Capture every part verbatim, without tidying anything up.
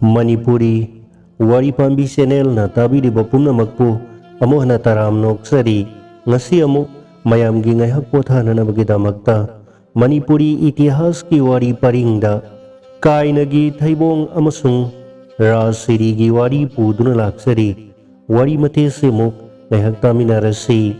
ꯃꯅꯤꯄꯨꯔꯤ ꯋꯥꯔꯤ ꯄꯥꯝꯕꯤ ꯆꯦꯅꯦꯜꯅ ꯇꯥꯕꯤꯔꯤꯕ ꯄꯨꯝꯅꯃꯛꯄꯨ ꯑꯃꯨꯛ ꯍꯟꯅ ꯇꯔꯥꯝꯅ ꯑꯣꯛꯆꯔꯤ꯫ ꯉꯁꯤ ꯑꯃꯨꯛ ꯃꯌꯥꯝꯒꯤ ꯉꯥꯏꯍꯥꯛ ꯄꯣꯊꯥꯅꯅꯕꯒꯤꯗꯃꯛꯇ ꯃꯅꯤꯄꯨꯔꯤ ꯏꯇꯤꯍꯥꯁꯀꯤ ꯋꯥꯔꯤ ꯄꯔꯤꯡꯗ ꯀꯥꯏꯅꯒꯤ ꯊꯩꯕꯣꯡ ꯑꯃꯁꯨꯡ ꯔꯥꯖ ꯁꯤꯔꯤꯒꯤ ꯋꯥꯔꯤ ꯄꯨꯗꯨꯅ ꯂꯥꯛꯆꯔꯤ꯫ ꯋꯥꯔꯤ ꯃꯇꯦꯛꯁꯤꯃꯨꯛ ꯉꯥꯏꯍꯥꯛ ꯇꯥꯃꯤꯟꯅꯔꯁꯤ꯫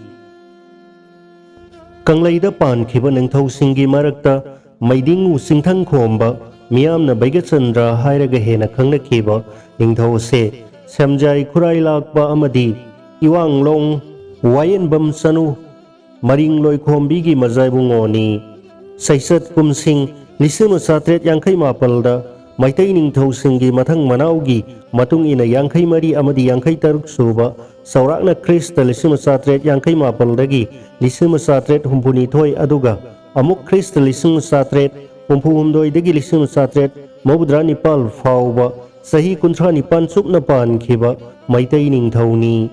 ꯀꯪꯂꯩꯗ ꯄꯥꯟꯈꯤꯕ ꯅꯤꯡꯊꯧꯁꯤꯡꯒꯤ ꯃꯔꯛꯇ ꯃꯩꯗꯤꯡꯉꯨ ꯆꯤꯡꯊꯪ ꯈꯣꯝꯕ, ꯃꯤꯌꯥꯝꯅ ꯕꯩꯒꯆꯟꯗ꯭ꯔ ꯍꯥꯏꯔꯒ ꯍꯦꯟꯅ ꯈꯪꯅꯈꯤꯕ ꯅꯤꯡꯊꯧ ꯑꯁꯦ ꯁꯦꯝꯖꯥꯏ ꯈꯨꯔꯥꯏ ꯂꯥꯛꯄ ꯑꯃꯗꯤ ꯏꯋꯥꯡꯂꯣꯡ ꯋꯥꯌꯦꯟꯕꯝ ꯆꯅꯨ ꯃꯔꯤꯡ ꯂꯣꯏꯈꯣꯝꯕꯤꯒꯤ ꯃꯖꯥꯏꯕꯨꯡꯉꯣꯅꯤ꯫ ꯆꯩꯆꯠ ꯀꯨꯝꯁꯤꯡ ꯂꯤꯁꯤꯡ ꯑꯃ ꯆꯥꯇ꯭ꯔꯦꯠ ꯌꯥꯡꯈꯩ ꯃꯥꯄꯜꯗ ꯃꯩꯇꯩ ꯅꯤꯡꯊꯧꯁꯤꯡꯒꯤ ꯃꯊꯪ ꯃꯅꯥꯎꯒꯤ ꯃꯇꯨꯡ ꯏꯟꯅ ꯌꯥꯡꯈꯩ ꯃꯔꯤ ꯑꯃꯗꯤ ꯌꯥꯡꯈꯩ ꯇꯔꯨꯛ ꯁꯨꯕ, ꯆꯥꯎꯔꯥꯛꯅ ꯈ꯭ꯔꯤꯁꯇ ꯂꯤꯁꯤꯡ ꯑꯃ ꯆꯥꯇ꯭ꯔꯦꯠ ꯌꯥꯡꯈꯩ ꯃꯥꯄꯜꯗꯒꯤ ꯂꯤꯁꯤꯡ ꯑꯃ ꯆꯥꯇ꯭ꯔꯦꯠ ꯍꯨꯝꯐꯨ ꯅꯤꯊꯣꯏ, ꯑꯗꯨꯒ ꯑꯃꯨꯛ ꯈ꯭ꯔꯤꯁꯇ ꯂꯤꯁꯤꯡ ꯑꯃ ꯆꯥꯇ꯭ꯔꯦꯠ ꯍꯨꯝꯐꯨ ꯍꯨꯝꯗꯣꯏꯗꯒꯤ ꯂꯤꯁꯤꯡ ꯑꯃ ꯆꯥꯇ꯭ꯔꯦꯠ ꯃꯧꯗ꯭ꯔꯥ ꯅꯤꯄꯥꯜ ꯐꯥꯎꯕ ꯆꯍꯤ ꯀꯨꯟꯊ꯭ꯔꯥ ꯅꯤꯄꯥꯜ ꯆꯨꯞꯅ ꯄꯥꯟꯈꯤꯕ ꯃꯩꯇꯩ ꯅꯤꯡꯊꯧꯅꯤ꯫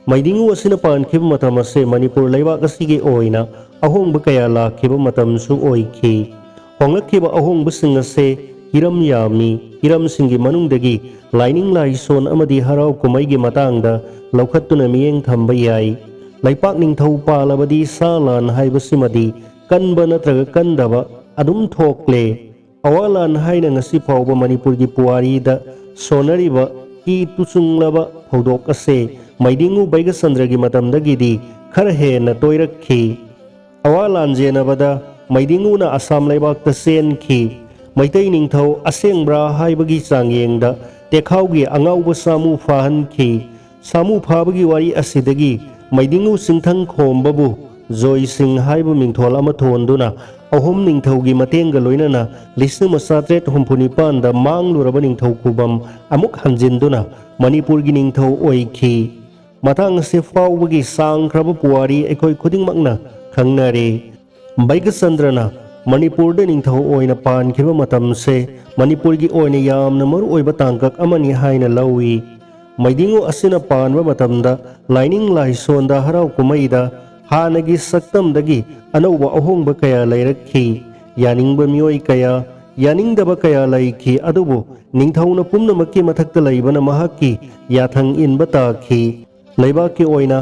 ꯃꯩꯗꯤꯡꯉꯨ ꯑꯁꯤꯅ ꯄꯥꯟꯈꯤꯕ ꯃꯇꯝ ꯑꯁꯦ ꯃꯅꯤꯄꯨꯔ ꯂꯩꯕꯥꯛ ꯑꯁꯤꯒꯤ ꯑꯣꯏꯅ ꯑꯍꯣꯡꯕ ꯀꯌꯥ ꯂꯥꯛꯈꯤꯕ ꯃꯇꯝꯁꯨ ꯑꯣꯏꯈꯤ꯫ ꯍꯣꯡꯂꯛꯈꯤꯕ ꯑꯍꯣꯡꯕꯁꯤꯡ ꯑꯁꯦ ꯍꯤꯔꯝ ꯌꯥꯝꯃꯤ꯫ ꯍꯤꯔꯝꯁꯤꯡꯒꯤ ꯃꯅꯨꯡꯗꯒꯤ ꯂꯥꯏꯅꯤꯡ ꯂꯥꯏꯁꯣꯟ ꯑꯃꯗꯤ ꯍꯔꯥꯎ ꯀꯨꯝꯍꯩꯒꯤ ꯃꯇꯥꯡꯗ ꯂꯧꯈꯠꯇꯨꯅ ꯃꯤꯠꯌꯦꯡ ꯊꯝꯕ ꯌꯥꯏ꯫ ꯂꯩꯄꯥꯛ ꯅꯤꯡꯊꯧ ꯄꯥꯜꯂꯕꯗꯤ ꯁꯥ ꯂꯥꯟ ꯍꯥꯏꯕꯁꯤꯃꯗꯤ ꯀꯟꯕ ꯅꯠꯇ꯭ꯔꯒ ꯀꯟꯗꯕ ꯑꯗꯨꯝ ꯊꯣꯛꯂꯦ꯫ ꯑꯋꯥ ꯂꯥꯟ ꯍꯥꯏꯅ ꯉꯁꯤ ꯐꯥꯎꯕ ꯃꯅꯤꯄꯨꯔꯒꯤ ꯄꯨꯋꯥꯔꯤꯗ ꯁꯣꯟꯅꯔꯤꯕ ꯏ ꯇꯨꯆꯨꯡꯂꯕ ꯊꯧꯗꯣꯛ ꯑꯁꯦ ꯃꯩꯗꯤꯡꯉꯨ ꯕꯩꯒꯆꯟꯗ꯭ꯔꯒꯤ ꯃꯇꯝꯗꯒꯤꯗꯤ ꯈꯔ ꯍꯦꯟꯅ ꯇꯣꯏꯔꯛꯈꯤ꯫ ꯑꯋꯥ ꯂꯥꯟ ꯌꯦꯟꯅꯕꯗ ꯃꯩꯗꯤꯡꯉꯨꯅ ꯑꯁꯥꯝ ꯂꯩꯕꯥꯛꯇ ꯆꯦꯟꯈꯤ꯫ ꯃꯩꯇꯩ ꯅꯤꯡꯊꯧ ꯑꯁꯦꯡꯕ꯭ꯔꯥ ꯍꯥꯏꯕꯒꯤ ꯆꯥꯡꯌꯦꯡꯗ ꯇꯦꯈꯥꯎꯒꯤ ꯑꯉꯥꯎꯕ ꯁꯥꯃꯨ ꯐꯥꯍꯟꯈꯤ꯫ ꯁꯥꯃꯨ ꯐꯥꯕꯒꯤ ꯋꯥꯔꯤ ꯑꯁꯤꯗꯒꯤ ꯃꯩꯗꯤꯡꯉꯨ ꯆꯤꯡꯊꯪ ꯈꯣꯝꯕꯕꯨ ꯖꯣꯏꯁꯤꯡ ꯍꯥꯏꯕ ꯃꯤꯡꯊꯣꯜ ꯑꯃ ꯊꯣꯟꯗꯨꯅ ꯑꯍꯨꯝ ꯅꯤꯡꯊꯧꯒꯤ ꯃꯇꯦꯡꯒ ꯂꯣꯏꯅꯅ ꯂꯤꯁꯤꯡ ꯑꯃ ꯆꯥꯇ꯭ꯔꯦꯠ ꯍꯨꯝꯐꯨ ꯅꯤꯄꯥꯟꯗ ꯃꯥꯡꯂꯨꯔꯕ ꯅꯤꯡꯊꯧ ꯈꯨꯕꯝ ꯑꯃꯨꯛ ꯍꯟꯖꯤꯟꯗꯨꯅ ꯃꯅꯤꯄꯨꯔꯒꯤ ꯅꯤꯡꯊꯧ ꯑꯣꯏꯈꯤ꯫ ꯃꯇꯥꯡ ꯑꯁꯤ ꯐꯥꯎꯕꯒꯤ ꯁꯥꯡꯈ꯭ꯔꯕ ꯄꯨꯋꯥꯔꯤ ꯑꯩꯈꯣꯏ ꯈꯨꯗꯤꯡꯃꯛꯅ ꯈꯪꯅꯔꯦ꯫ ꯕꯩꯒꯆꯟꯗ꯭ꯔꯅ ꯃꯅꯤꯄꯨꯔꯗ ꯅꯤꯡꯊꯧ ꯑꯣꯏꯅ ꯄꯥꯟꯈꯤꯕ ꯃꯇꯝꯁꯦ ꯃꯅꯤꯄꯨꯔꯒꯤ ꯑꯣꯏꯅ ꯌꯥꯝꯅ ꯃꯔꯨꯑꯣꯏꯕ ꯇꯥꯡꯀꯛ ꯑꯃꯅꯤ ꯍꯥꯏꯅ ꯂꯧꯏ꯫ ꯃꯩꯗꯤꯡꯉꯨ ꯑꯁꯤꯅ ꯄꯥꯟꯕ ꯃꯇꯝꯗ ꯂꯥꯏꯅꯤꯡ ꯂꯥꯏꯁꯣꯟꯗ, ꯍꯔꯥꯎ ꯀꯨꯝꯍꯩꯗ ꯍꯥꯟꯅꯒꯤ ꯁꯛꯇꯝꯗꯒꯤ ꯑꯅꯧꯕ ꯑꯍꯣꯡꯕ ꯀꯌꯥ ꯂꯩꯔꯛꯈꯤ꯫ ꯌꯥꯅꯤꯡꯕ ꯃꯤꯑꯣꯏ ꯀꯌꯥ ꯌꯥꯅꯤꯡꯗꯕ ꯀꯌꯥ ꯂꯩꯈꯤ, ꯑꯗꯨꯕꯨ ꯅꯤꯡꯊꯧꯅ ꯄꯨꯝꯅꯃꯛꯀꯤ ꯃꯊꯛꯇ ꯂꯩꯕꯅ ꯃꯍꯥꯛꯀꯤ ꯌꯥꯊꯪ ꯏꯟꯕ ꯇꯥꯈꯤ꯫ ꯂꯩꯕꯥꯛꯀꯤ ꯑꯣꯏꯅ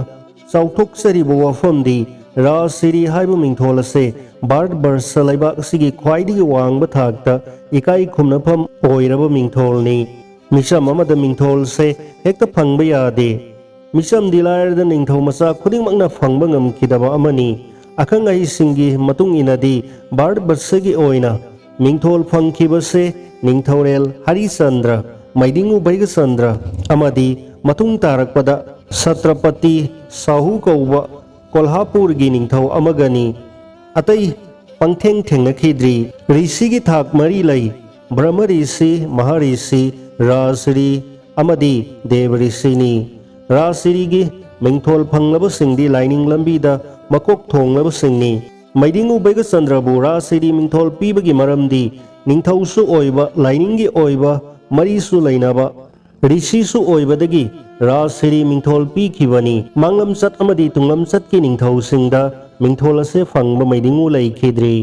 ꯆꯥꯎꯊꯣꯛꯆꯔꯤꯕ ꯋꯥꯐꯝꯗꯤ ꯔꯥꯖꯁꯤꯔꯤ ꯍꯥꯏꯕ ꯃꯤꯡꯊꯣꯜ ꯑꯁꯦ ꯚꯥꯔꯠ ꯕꯔꯁ ꯂꯩꯕꯥꯛ ꯑꯁꯤꯒꯤ ꯈ꯭ꯋꯥꯏꯗꯒꯤ ꯋꯥꯡꯕ ꯊꯥꯛꯇ ꯏꯀꯥꯏ ꯈꯨꯝꯅꯐꯝ ꯑꯣꯏꯔꯕ ꯃꯤꯡꯊꯣꯜꯅꯤ꯫ ꯃꯤꯆꯝ ꯑꯃꯗ ꯃꯤꯡꯊꯣꯜꯁꯦ ꯍꯦꯛꯇ ꯐꯪꯕ ꯌꯥꯗꯦ꯫ ꯃꯤꯆꯝꯗꯤ ꯂꯥꯏꯔꯗ ꯅꯤꯡꯊꯧ ꯃꯆꯥ ꯈꯨꯗꯤꯡꯃꯛꯅ ꯐꯪꯕ ꯉꯝꯈꯤꯗꯕ ꯑꯃꯅꯤ꯫ ꯑꯈꯪ ꯑꯍꯩꯁꯤꯡꯒꯤ ꯃꯇꯨꯡ ꯏꯟꯅꯗꯤ ꯚꯥꯔꯠ ꯕꯔꯁꯒꯤ ꯑꯣꯏꯅ ꯃꯤꯡꯊꯣꯜ ꯐꯪꯈꯤꯕꯁꯦ ꯅꯤꯡꯊꯧꯔꯦꯜ ꯍꯔꯤꯆꯟꯗ꯭ꯔ, ꯃꯩꯗꯤꯡꯉꯨ ꯕꯩꯒꯆꯟꯗ꯭ꯔ ꯑꯃꯗꯤ ꯃꯇꯨꯡ ꯇꯥꯔꯛꯄꯗ ꯁꯇ꯭ꯔꯄꯇꯤ ꯁꯥꯍꯨ ꯀꯧꯕ ꯀꯣꯜꯍꯥꯄꯨꯔꯒꯤ ꯅꯤꯡꯊꯧ ꯑꯃꯒꯅꯤ꯫ ꯑꯇꯩ ꯄꯪꯊꯦꯡ ꯊꯦꯡꯅꯈꯤꯗ꯭ꯔꯤ꯫ ꯔꯤꯁꯤꯒꯤ ꯊꯥꯛ ꯃꯔꯤ ꯂꯩ: ꯕ꯭ꯔꯍ꯭ꯃ ꯔꯤꯁꯤ, ꯃꯍꯥꯔꯤꯁꯤ, ꯔꯥꯖꯔꯤ ꯑꯃꯗꯤ ꯗꯦꯕ ꯔꯤꯁꯤꯅꯤ꯫ ꯔꯥꯖꯁꯤꯔꯤꯒꯤ ꯃꯤꯡꯊꯣꯜ ꯐꯪꯂꯕꯁꯤꯡꯗꯤ ꯂꯥꯏꯅꯤꯡ ꯂꯝꯕꯤꯗ ꯃꯀꯣꯛ ꯊꯣꯡꯂꯕꯁꯤꯡꯅꯤ꯫ ꯃꯩꯗꯤꯡꯉꯨ ꯕꯩꯒꯆꯟꯗ꯭ꯔꯕꯨ ꯔꯥꯖꯁꯤꯔꯤ ꯃꯤꯡꯊꯣꯜ ꯄꯤꯕꯒꯤ ꯃꯔꯝꯗꯤ ꯅꯤꯡꯊꯧꯁꯨ ꯑꯣꯏꯕ, ꯂꯥꯏꯅꯤꯡꯒꯤ ꯑꯣꯏꯕ ꯃꯔꯤꯁꯨ ꯂꯩꯅꯕ, ꯔꯤꯁꯤꯁꯨ ꯑꯣꯏꯕꯗꯒꯤ ꯔꯥꯖꯁꯤꯔꯤ ꯃꯤꯡꯊꯣꯜ ꯄꯤꯈꯤꯕꯅꯤ꯫ ꯃꯥꯡꯂꯝꯆꯠ ꯑꯃꯗꯤ ꯇꯨꯡꯂꯝꯆꯠꯀꯤ ꯅꯤꯡꯊꯧꯁꯤꯡꯗ ꯃꯤꯡꯊꯣꯜ ꯑꯁꯦ ꯐꯪꯕ ꯃꯩꯗꯤꯡꯉꯨ ꯂꯩꯈꯤꯗ꯭ꯔꯤ꯫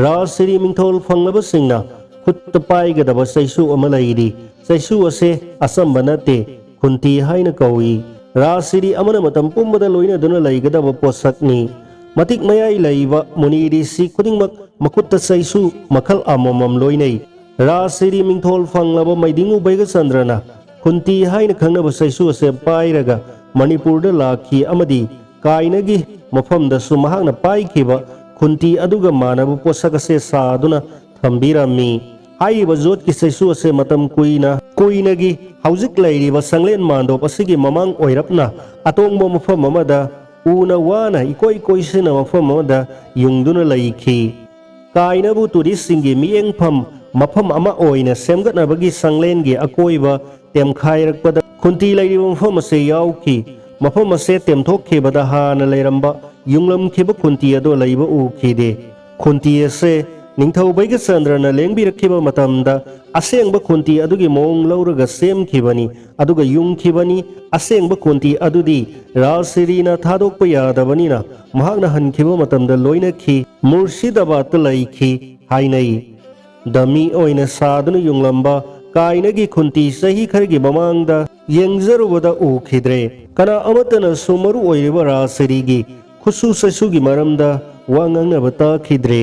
ꯔꯥꯖꯁꯤꯔꯤ ꯃꯤꯡꯊꯣꯜ ꯐꯪꯂꯕꯁꯤꯡꯅ ꯈꯨꯠꯇ ꯄꯥꯏꯒꯗꯕ ꯆꯩꯁꯨ ꯑꯃ ꯂꯩꯔꯤ꯫ ꯆꯩꯁꯨ ꯑꯁꯦ ꯑꯆꯝꯕ ꯅꯠꯇꯦ, ꯈꯨꯟꯇꯤ ꯍꯥꯏꯅ ꯀꯧꯏ꯫ ꯔꯥꯖꯁꯤꯔꯤ ꯑꯃꯅ ꯃꯇꯝ ꯄꯨꯝꯕꯗ ꯂꯣꯏꯅꯗꯨꯅ ꯂꯩꯒꯗꯕ ꯄꯣꯠꯁꯛꯅꯤ꯫ ꯃꯇꯤꯛ ꯃꯌꯥꯏ ꯂꯩꯕ ꯃꯨꯅꯤ ꯔꯤꯁꯤ ꯈꯨꯗꯤꯡꯃꯛ ꯃꯈꯨꯠꯇ ꯆꯩꯁꯨ ꯃꯈꯜ ꯑꯃꯃꯝ ꯂꯣꯏꯅꯩ꯫ ꯔꯥꯖꯁꯤꯔꯤ ꯃꯤꯡꯊꯣꯜ ꯐꯪꯂꯕ ꯃꯩꯗꯤꯡꯉꯨ ꯕꯩꯒꯆꯟꯗ꯭ꯔꯅ ꯈꯨꯟꯇꯤ ꯍꯥꯏꯅ ꯈꯪꯅꯕ ꯆꯩꯁꯨ ꯑꯁꯦ ꯄꯥꯏꯔꯒ ꯃꯅꯤꯄꯨꯔꯗ ꯂꯥꯛꯈꯤ ꯑꯃꯗꯤ ꯀꯥꯏꯅꯒꯤ ꯃꯐꯝꯗꯁꯨ ꯃꯍꯥꯛꯅ ꯄꯥꯏꯈꯤꯕ ꯈꯨꯟꯇꯤ ꯑꯗꯨꯒ ꯃꯥꯟꯅꯕ ꯄꯣꯠꯁꯛ ꯑꯁꯦ ꯁꯥꯗꯨꯅ ꯊꯝꯕꯤꯔꯝꯃꯤ꯫ ꯍꯥꯏꯔꯤꯕ ꯖꯣꯠꯀꯤ ꯆꯩꯁꯨ ꯑꯁꯦ ꯃꯇꯝ ꯀꯨꯏꯅ, ꯀꯨꯏꯅꯒꯤ ꯍꯧꯖꯤꯛ ꯂꯩꯔꯤꯕ ꯁꯪꯂꯦꯟ ꯃꯥꯟꯗꯣꯞ ꯑꯁꯤꯒꯤ ꯃꯃꯥꯡ ꯑꯣꯏꯔꯞꯅ ꯑꯇꯣꯡꯕ ꯃꯐꯝ ꯑꯃꯗ ꯎꯅ ꯋꯥꯅ ꯏꯀꯣꯏ ꯀꯣꯏꯁꯤꯟꯅ ꯃꯐꯝ ꯑꯃꯗ ꯌꯨꯡꯗꯨꯅ ꯂꯩꯈꯤ꯫ ꯀꯥꯏꯅꯕꯨ ꯇꯨꯔꯤꯁꯁꯤꯡꯒꯤ ꯃꯤꯠꯌꯦꯡꯐꯝ ꯃꯐꯝ ꯑꯃ ꯑꯣꯏꯅ ꯁꯦꯝꯒꯠꯅꯕꯒꯤ ꯁꯪꯂꯦꯟꯒꯤ ꯑꯀꯣꯏꯕ ꯇꯦꯝꯈꯥꯏꯔꯛꯄꯗ ꯈꯨꯟꯇꯤ ꯂꯩꯔꯤꯕ ꯃꯐꯝ ꯑꯁꯦ ꯌꯥꯎꯈꯤ꯫ ꯃꯐꯝ ꯑꯁꯦ ꯇꯦꯝꯊꯣꯛꯈꯤꯕꯗ ꯍꯥꯟꯅ ꯂꯩꯔꯝꯕ ꯌꯨꯡꯂꯝꯈꯤꯕ ꯈꯨꯟꯇꯤ ꯑꯗꯨ ꯂꯩꯕ ꯎꯈꯤꯗꯦ꯫ ꯈꯨꯟꯇꯤ ꯑꯁꯦ ꯅꯤꯡꯊꯧ ꯕꯩꯒꯆꯟꯗ꯭ꯔꯅ ꯂꯦꯡꯕꯤꯔꯛꯈꯤꯕ ꯃꯇꯝꯗ ꯑꯁꯦꯡꯕ ꯈꯨꯟꯇꯤ ꯑꯗꯨꯒꯤ ꯃꯑꯣꯡ ꯂꯧꯔꯒ ꯁꯦꯝꯈꯤꯕꯅꯤ꯫ ꯑꯗꯨꯒ ꯌꯨꯡꯈꯤꯕꯅꯤ꯫ ꯑꯁꯦꯡꯕ ꯈꯨꯟꯇꯤ ꯑꯗꯨꯗꯤ ꯔꯥꯖꯁꯤꯔꯤꯅ ꯊꯥꯗꯣꯛꯄ ꯌꯥꯗꯕꯅꯤꯅ ꯃꯍꯥꯛꯅ ꯍꯟꯈꯤꯕ ꯃꯇꯝꯗ ꯂꯣꯏꯅꯈꯤ, ꯃꯨꯔꯁꯤꯗꯥꯕꯥꯗꯇ ꯂꯩꯈꯤ ꯍꯥꯏꯅꯩ꯫ ꯗꯃꯤ ꯑꯣꯏꯅ ꯁꯥꯗꯨꯅ ꯌꯨꯡꯂꯝꯕ ꯀꯥꯏꯅꯒꯤ ꯈꯨꯟꯇꯤ ꯆꯍꯤ ꯈꯔꯒꯤ ꯃꯃꯥꯡꯗ ꯌꯦꯡꯖꯔꯨꯕꯗ ꯎꯈꯤꯗ꯭ꯔꯦ꯫ ꯀꯅꯥ ꯑꯃꯠꯇꯅꯁꯨ ꯃꯔꯨ ꯑꯣꯏꯔꯤꯕ ꯔꯥꯖꯁꯤꯔꯤꯒꯤ ꯈꯨꯠꯁꯨ ꯆꯩꯁꯨꯒꯤ ꯃꯔꯝꯗ ꯋꯥ ꯉꯥꯡꯅꯕ ꯇꯥꯈꯤꯗ꯭ꯔꯦ꯫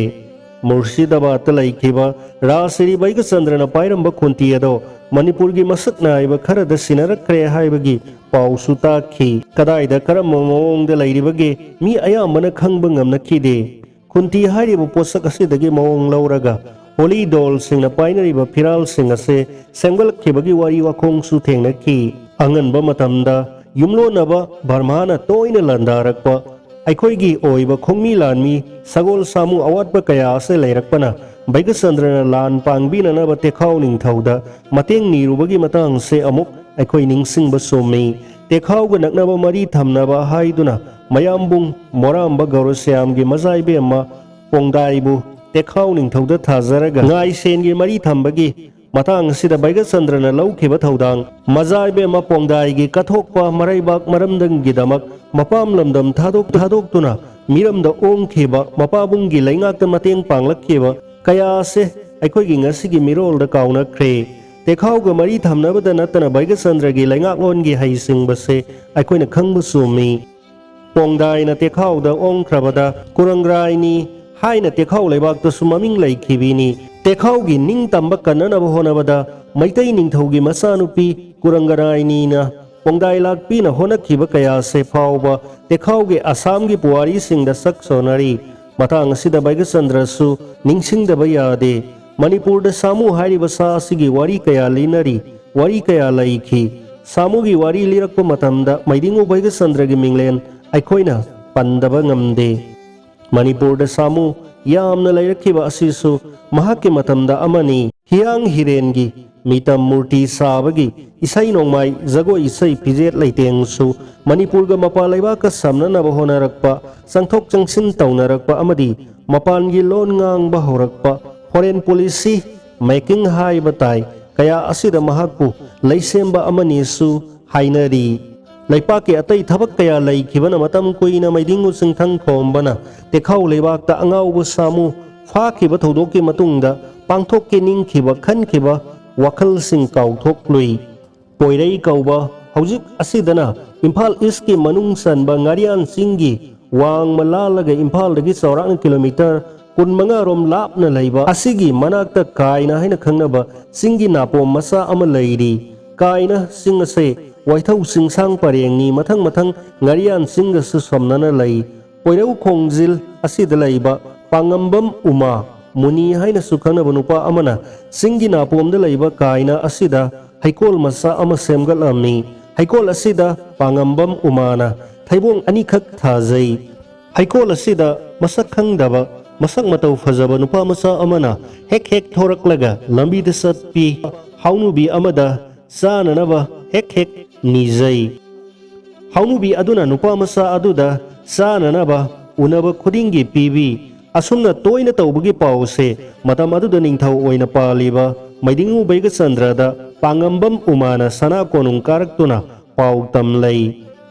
ꯃꯨꯔꯁꯤꯗꯥꯕꯥꯗꯇ ꯂꯩꯈꯤꯕ ꯔꯥꯖꯁꯤꯔꯤ ꯕꯩꯒꯆꯟꯗ꯭ꯔꯅ ꯄꯥꯏꯔꯝꯕ ꯈꯨꯟꯇꯤ ꯑꯗꯣ ꯃꯅꯤꯄꯨꯔꯒꯤ ꯃꯁꯛ ꯅꯥꯏꯕ ꯈꯔꯗ ꯁꯤꯟꯅꯔꯛꯈ꯭ꯔꯦ ꯍꯥꯏꯕꯒꯤ ꯄꯥꯎꯁꯨ ꯇꯥꯈꯤ꯫ ꯀꯗꯥꯏꯗ ꯀꯔꯝꯕ ꯃꯑꯣꯡꯗ ꯂꯩꯔꯤꯕꯒꯦ ꯃꯤ ꯑꯌꯥꯝꯕꯅ ꯈꯪꯕ ꯉꯝꯅꯈꯤꯗꯦ꯫ ꯈꯨꯟꯇꯤ ꯍꯥꯏꯔꯤꯕ ꯄꯣꯠꯁꯛ ꯑꯁꯤꯗꯒꯤ ꯃꯑꯣꯡ ꯂꯧꯔꯒ ꯍꯣꯂꯤ ꯗꯣꯜꯁꯤꯡꯅ ꯄꯥꯏꯅꯔꯤꯕ ꯐꯤꯔꯥꯜꯁꯤꯡ ꯑꯁꯦ ꯁꯦꯝꯒꯠꯂꯛꯈꯤꯕꯒꯤ ꯋꯥꯔꯤ ꯋꯥꯈꯣꯡꯁꯨ ꯊꯦꯡꯅꯈꯤ꯫ ꯑꯉꯟꯕ ꯃꯇꯝꯗ ꯌꯨꯝꯂꯣꯟꯅꯕ ꯕꯔꯃꯥꯅ ꯇꯣꯏꯅ ꯂꯥꯟꯗꯥꯔꯛꯄ ꯑꯩꯈꯣꯏꯒꯤ ꯑꯣꯏꯕ ꯈꯣꯡꯃꯤ ꯂꯥꯟꯃꯤ ꯁꯒꯣꯜ ꯁꯥꯃꯨ ꯑꯋꯥꯠꯄ ꯀꯌꯥ ꯑꯁꯦ ꯂꯩꯔꯛꯄꯅ ꯕꯩꯒꯆꯟꯗ꯭ꯔꯅ ꯂꯥꯟ ꯄꯥꯡꯕꯤꯅꯅꯕ ꯇꯦꯈꯥꯎ ꯅꯤꯡꯊꯧꯗ ꯃꯇꯦꯡ ꯅꯤꯔꯨꯕꯒꯤ ꯃꯇꯥꯡꯁꯦ ꯑꯃꯨꯛ ꯑꯩꯈꯣꯏ ꯅꯤꯡꯁꯤꯡꯕ ꯆꯨꯝꯃꯤ꯫ ꯇꯦꯈꯥꯎꯒ ꯅꯛꯅꯕ ꯃꯔꯤ ꯊꯝꯅꯕ ꯍꯥꯏꯗꯨꯅ ꯃꯌꯥꯝꯕꯨꯡ ꯃꯣꯔꯥꯝꯕ ꯒꯧꯔꯁ꯭ꯌꯥꯝꯒꯤ ꯃꯆꯥꯏꯕꯦꯝꯃ ꯄꯣꯡꯗꯥꯏꯕꯨ ꯇꯦꯈꯥꯎ ꯅꯤꯡꯊꯧꯗ ꯊꯥꯖꯔꯒ ꯉꯥꯏꯁꯦꯟꯒꯤ ꯃꯔꯤ ꯊꯝꯕꯒꯤ ꯃꯇꯥꯡ ꯑꯁꯤꯗ ꯕꯩꯒꯆꯟꯗ꯭ꯔꯅ ꯂꯧꯈꯤꯕ ꯊꯧꯗꯥꯡ, ꯃꯖꯥ ꯏꯕꯦꯝꯃ ꯄꯣꯡꯗꯥꯏꯒꯤ ꯀꯠꯊꯣꯛꯄ ꯃꯔꯩꯕꯥꯛ ꯃꯔꯝꯗꯝꯒꯤꯗꯃꯛ ꯃꯄꯥꯝ ꯂꯝꯗꯝ ꯊꯥꯗꯣꯛ ꯊꯥꯗꯣꯛꯇꯨꯅ ꯃꯤꯔꯝꯗ ꯑꯣꯡꯈꯤꯕ, ꯃꯄꯥꯕꯨꯡꯒꯤ ꯂꯩꯉꯥꯛꯇ ꯃꯇꯦꯡ ꯄꯥꯡꯂꯛꯈꯤꯕ ꯀꯌꯥ ꯑꯁꯦ ꯑꯩꯈꯣꯏꯒꯤ ꯉꯁꯤꯒꯤ ꯃꯤꯔꯣꯜꯗ ꯀꯥꯎꯅꯈ꯭ꯔꯦ꯫ ꯇꯦꯈꯥꯎꯒ ꯃꯔꯤ ꯊꯝꯅꯕꯗ ꯅꯠꯇꯅ ꯕꯩꯒꯆꯟꯗ꯭ꯔꯒꯤ ꯂꯩꯉꯥꯛꯂꯣꯟꯒꯤ ꯍꯩꯁꯤꯡꯕꯁꯦ ꯑꯩꯈꯣꯏꯅ ꯈꯪꯕ ꯆꯨꯝꯃꯤ꯫ ꯄꯣꯡꯗꯥꯏꯅ ꯇꯦꯈꯥꯎꯗ ꯑꯣꯡꯈ꯭ꯔꯕꯗ ꯀꯨꯔꯪꯒ꯭ꯔꯥꯏꯅꯤ ꯍꯥꯏꯅ ꯇꯦꯈꯥꯎ ꯂꯩꯕꯥꯛꯇꯁꯨ ꯃꯃꯤꯡ ꯂꯩꯈꯤꯕꯤꯅꯤ꯫ ꯇꯦꯈꯥꯎꯒꯤ ꯅꯤꯡꯇꯝꯕ ꯀꯟꯅꯅꯕ ꯍꯣꯠꯅꯕꯗ ꯃꯩꯇꯩ ꯅꯤꯡꯊꯧꯒꯤ ꯃꯆꯥꯅꯨꯄꯤ ꯀꯨꯔꯪꯒꯔꯥꯏꯅꯤꯅ ꯄꯣꯡꯗꯥꯏ ꯂꯥꯛꯄꯤꯅ ꯍꯣꯠꯅꯈꯤꯕ ꯀꯌꯥꯁꯦ ꯐꯥꯎꯕ ꯇꯦꯈꯥꯎꯒꯤ ꯑꯁꯥꯝꯒꯤ ꯄꯨꯋꯥꯔꯤꯁꯤꯡꯗ ꯁꯛ ꯁꯣꯟꯅꯔꯤ꯫ ꯃꯇꯥꯡ ꯑꯁꯤꯗ ꯕꯩꯒꯆꯟꯗ꯭ꯔꯁꯨ ꯅꯤꯡꯁꯤꯡꯗꯕ ꯌꯥꯗꯦ꯫ ꯃꯅꯤꯄꯨꯔꯗ ꯁꯥꯃꯨ ꯍꯥꯏꯔꯤꯕ ꯁꯥ ꯑꯁꯤꯒꯤ ꯋꯥꯔꯤ ꯀꯌꯥ ꯂꯤꯅꯔꯤ, ꯋꯥꯔꯤ ꯀꯌꯥ ꯂꯩꯈꯤ꯫ ꯁꯥꯃꯨꯒꯤ ꯋꯥꯔꯤ ꯂꯤꯔꯛꯄ ꯃꯇꯝꯗ ꯃꯩꯗꯤꯡꯉꯨ ꯕꯩꯒꯆꯟꯗ꯭ꯔꯒꯤ ꯃꯤꯡꯂꯦꯟ ꯑꯩꯈꯣꯏꯅ ꯄꯟꯗꯕ ꯉꯝꯗꯦ꯫ ꯃꯅꯤꯄꯨꯔꯗ ꯁꯥꯃꯨ ꯌꯥꯝꯅ ꯂꯩꯔꯛꯈꯤꯕ ꯑꯁꯤꯁꯨ ꯃꯍꯥꯛꯀꯤ ꯃꯇꯝꯗ ꯑꯃꯅꯤ꯫ ꯍꯤꯌꯥꯡ ꯍꯤꯔꯦꯟꯒꯤ ꯃꯤꯇꯝ ꯃꯨꯔꯇꯤ ꯁꯥꯕꯒꯤ ꯏꯁꯩ ꯅꯣꯡꯃꯥꯏ, ꯖꯒꯣꯏ ꯏꯁꯩ, ꯐꯤꯖꯦꯠ ꯂꯩꯇꯦꯡꯁꯨ ꯃꯅꯤꯄꯨꯔꯒ ꯃꯄꯥꯟ ꯂꯩꯕꯥꯛꯀ ꯁꯝꯅꯅꯕ ꯍꯣꯠꯅꯔꯛꯄ, ꯆꯪꯊꯣꯛ ꯆꯪꯁꯤꯟ ꯇꯧꯅꯔꯛꯄ ꯑꯃꯗꯤ ꯃꯄꯥꯟꯒꯤ ꯂꯣꯟ ꯉꯥꯡꯕ ꯍꯧꯔꯛꯄ, foreign policy making ꯍꯥꯏꯕ ꯇꯥꯏ, ꯀꯌꯥ ꯑꯁꯤꯗ ꯃꯍꯥꯛꯄꯨ ꯂꯩꯁꯦꯝꯕ ꯑꯃꯅꯤꯁꯨ ꯍꯥꯏꯅꯔꯤ꯫ ꯂꯩꯄꯥꯛꯀꯤ ꯑꯇꯩ ꯊꯕꯛ ꯀꯌꯥ ꯂꯩꯈꯤꯕꯅ ꯃꯇꯝ ꯀꯨꯏꯅ ꯃꯩꯗꯤꯡꯉꯨ ꯆꯤꯡꯊꯪ ꯈꯣꯝꯕꯅ ꯇꯦꯈꯥꯎ ꯂꯩꯕꯥꯛꯇ ꯑꯉꯥꯎꯕ ꯁꯥꯃꯨ ꯐꯥꯈꯤꯕ ꯊꯧꯗꯣꯛꯀꯤ ꯃꯇꯨꯡꯗ ꯄꯥꯡꯊꯣꯛꯀꯦ ꯅꯤꯡꯈꯤꯕ ꯈꯟꯈꯤꯕ ꯋꯥꯈꯜꯁꯤꯡ ꯀꯥꯎꯊꯣꯛꯂꯨꯏ꯫ ꯄꯣꯏꯔꯩ ꯀꯧꯕ ꯍꯧꯖꯤꯛ ꯑꯁꯤꯗꯅ ꯏꯝꯐꯥꯜ ꯏꯁꯀꯤ ꯃꯅꯨꯡ ꯆꯟꯕ ꯉꯥꯔꯤꯌꯥꯟ ꯆꯤꯡꯒꯤ ꯋꯥꯡꯃ ꯂꯥꯜꯂꯒ ꯏꯝꯐꯥꯜꯗꯒꯤ ꯆꯥꯎꯔꯥꯛꯅ ꯀꯤꯂꯣꯃꯤꯇꯔ ꯀꯨꯟꯃꯉꯥ ꯔꯣꯝ ꯂꯥꯞꯅ ꯂꯩꯕ ꯑꯁꯤꯒꯤ ꯃꯅꯥꯛꯇ ꯀꯥꯏꯅ ꯍꯥꯏꯅ ꯈꯪꯅꯕ ꯆꯤꯡꯒꯤ ꯅꯥꯄꯣꯝ ꯃꯆꯥ ꯑꯃ ꯂꯩꯔꯤ꯫ ꯀꯥꯏꯅ ꯆꯤꯡ ꯑꯁꯦ ꯋꯥꯏꯊꯧ ꯆꯤꯡꯁꯥꯡ ꯄꯔꯦꯡꯅꯤ, ꯃꯊꯪ ꯃꯊꯪ ꯉꯥꯔꯤꯌꯥꯟ ꯆꯤꯡꯒꯁꯨ ꯁꯝꯅꯅ ꯂꯩ꯫ ꯄꯣꯏꯔꯧ ꯈꯣꯡꯖꯤꯜ ꯑꯁꯤꯗ ꯂꯩꯕ ꯄꯥꯉꯝꯕꯝ ꯎꯃꯥ ꯃꯨꯅꯤ ꯍꯥꯏꯅꯁꯨ ꯈꯪꯅꯕ ꯅꯨꯄꯥ ꯑꯃꯅ ꯆꯤꯡꯒꯤ ꯅꯥꯄꯣꯝꯗ ꯂꯩꯕ ꯀꯥꯏꯅ ꯑꯁꯤꯗ ꯍꯩꯀꯣꯜ ꯃꯆꯥ ꯑꯃ ꯁꯦꯝꯒꯠꯂꯝꯃꯤ꯫ ꯍꯩꯀꯣꯜ ꯑꯁꯤꯗ ꯄꯥꯉꯝꯕꯝ ꯎꯃꯥꯅ ꯊꯩꯕꯣꯡ ꯑꯅꯤꯈꯛ ꯊꯥꯖꯩ꯫ ꯍꯩꯀꯣꯜ ꯑꯁꯤꯗ ꯃꯁꯛ ꯈꯪꯗꯕ, ꯃꯁꯛ ꯃꯇꯧ ꯐꯖꯕ ꯅꯨꯄꯥ ꯃꯆꯥ ꯑꯃꯅ ꯍꯦꯛ ꯍꯦꯛ ꯊꯣꯔꯛꯂꯒ ꯂꯝꯕꯤꯗ ꯆꯠꯄꯤ꯫ ꯍꯥꯎꯅꯨꯕꯤ ꯑꯃꯗ ꯆꯥꯅꯅꯕ ꯍꯦꯛ ꯍꯦꯛ ꯅꯤꯖꯩ꯫ ꯍꯥꯎꯅꯨꯕꯤ ꯑꯗꯨꯅ ꯅꯨꯄꯥ ꯃꯆꯥ ꯑꯗꯨꯗ ꯆꯥꯅꯅꯕ ꯎꯅꯕ ꯈꯨꯗꯤꯡꯒꯤ ꯄꯤꯕꯤ꯫ ꯑꯁꯨꯝꯅ ꯇꯣꯏꯅ ꯇꯧꯕꯒꯤ ꯄꯥꯎꯁꯦ ꯃꯇꯝ ꯑꯗꯨꯗ ꯅꯤꯡꯊꯧ ꯑꯣꯏꯅ ꯄꯥꯜꯂꯤꯕ ꯃꯩꯗꯤꯡꯉꯨ ꯕꯩꯒꯆꯟꯗ꯭ꯔꯗ ꯄꯥꯉꯝꯕꯝ ꯎꯃꯥꯅ ꯁꯅꯥ ꯀꯣꯅꯨꯡ ꯀꯥꯔꯛꯇꯨꯅ ꯄꯥꯎ ꯇꯝꯂꯩ꯫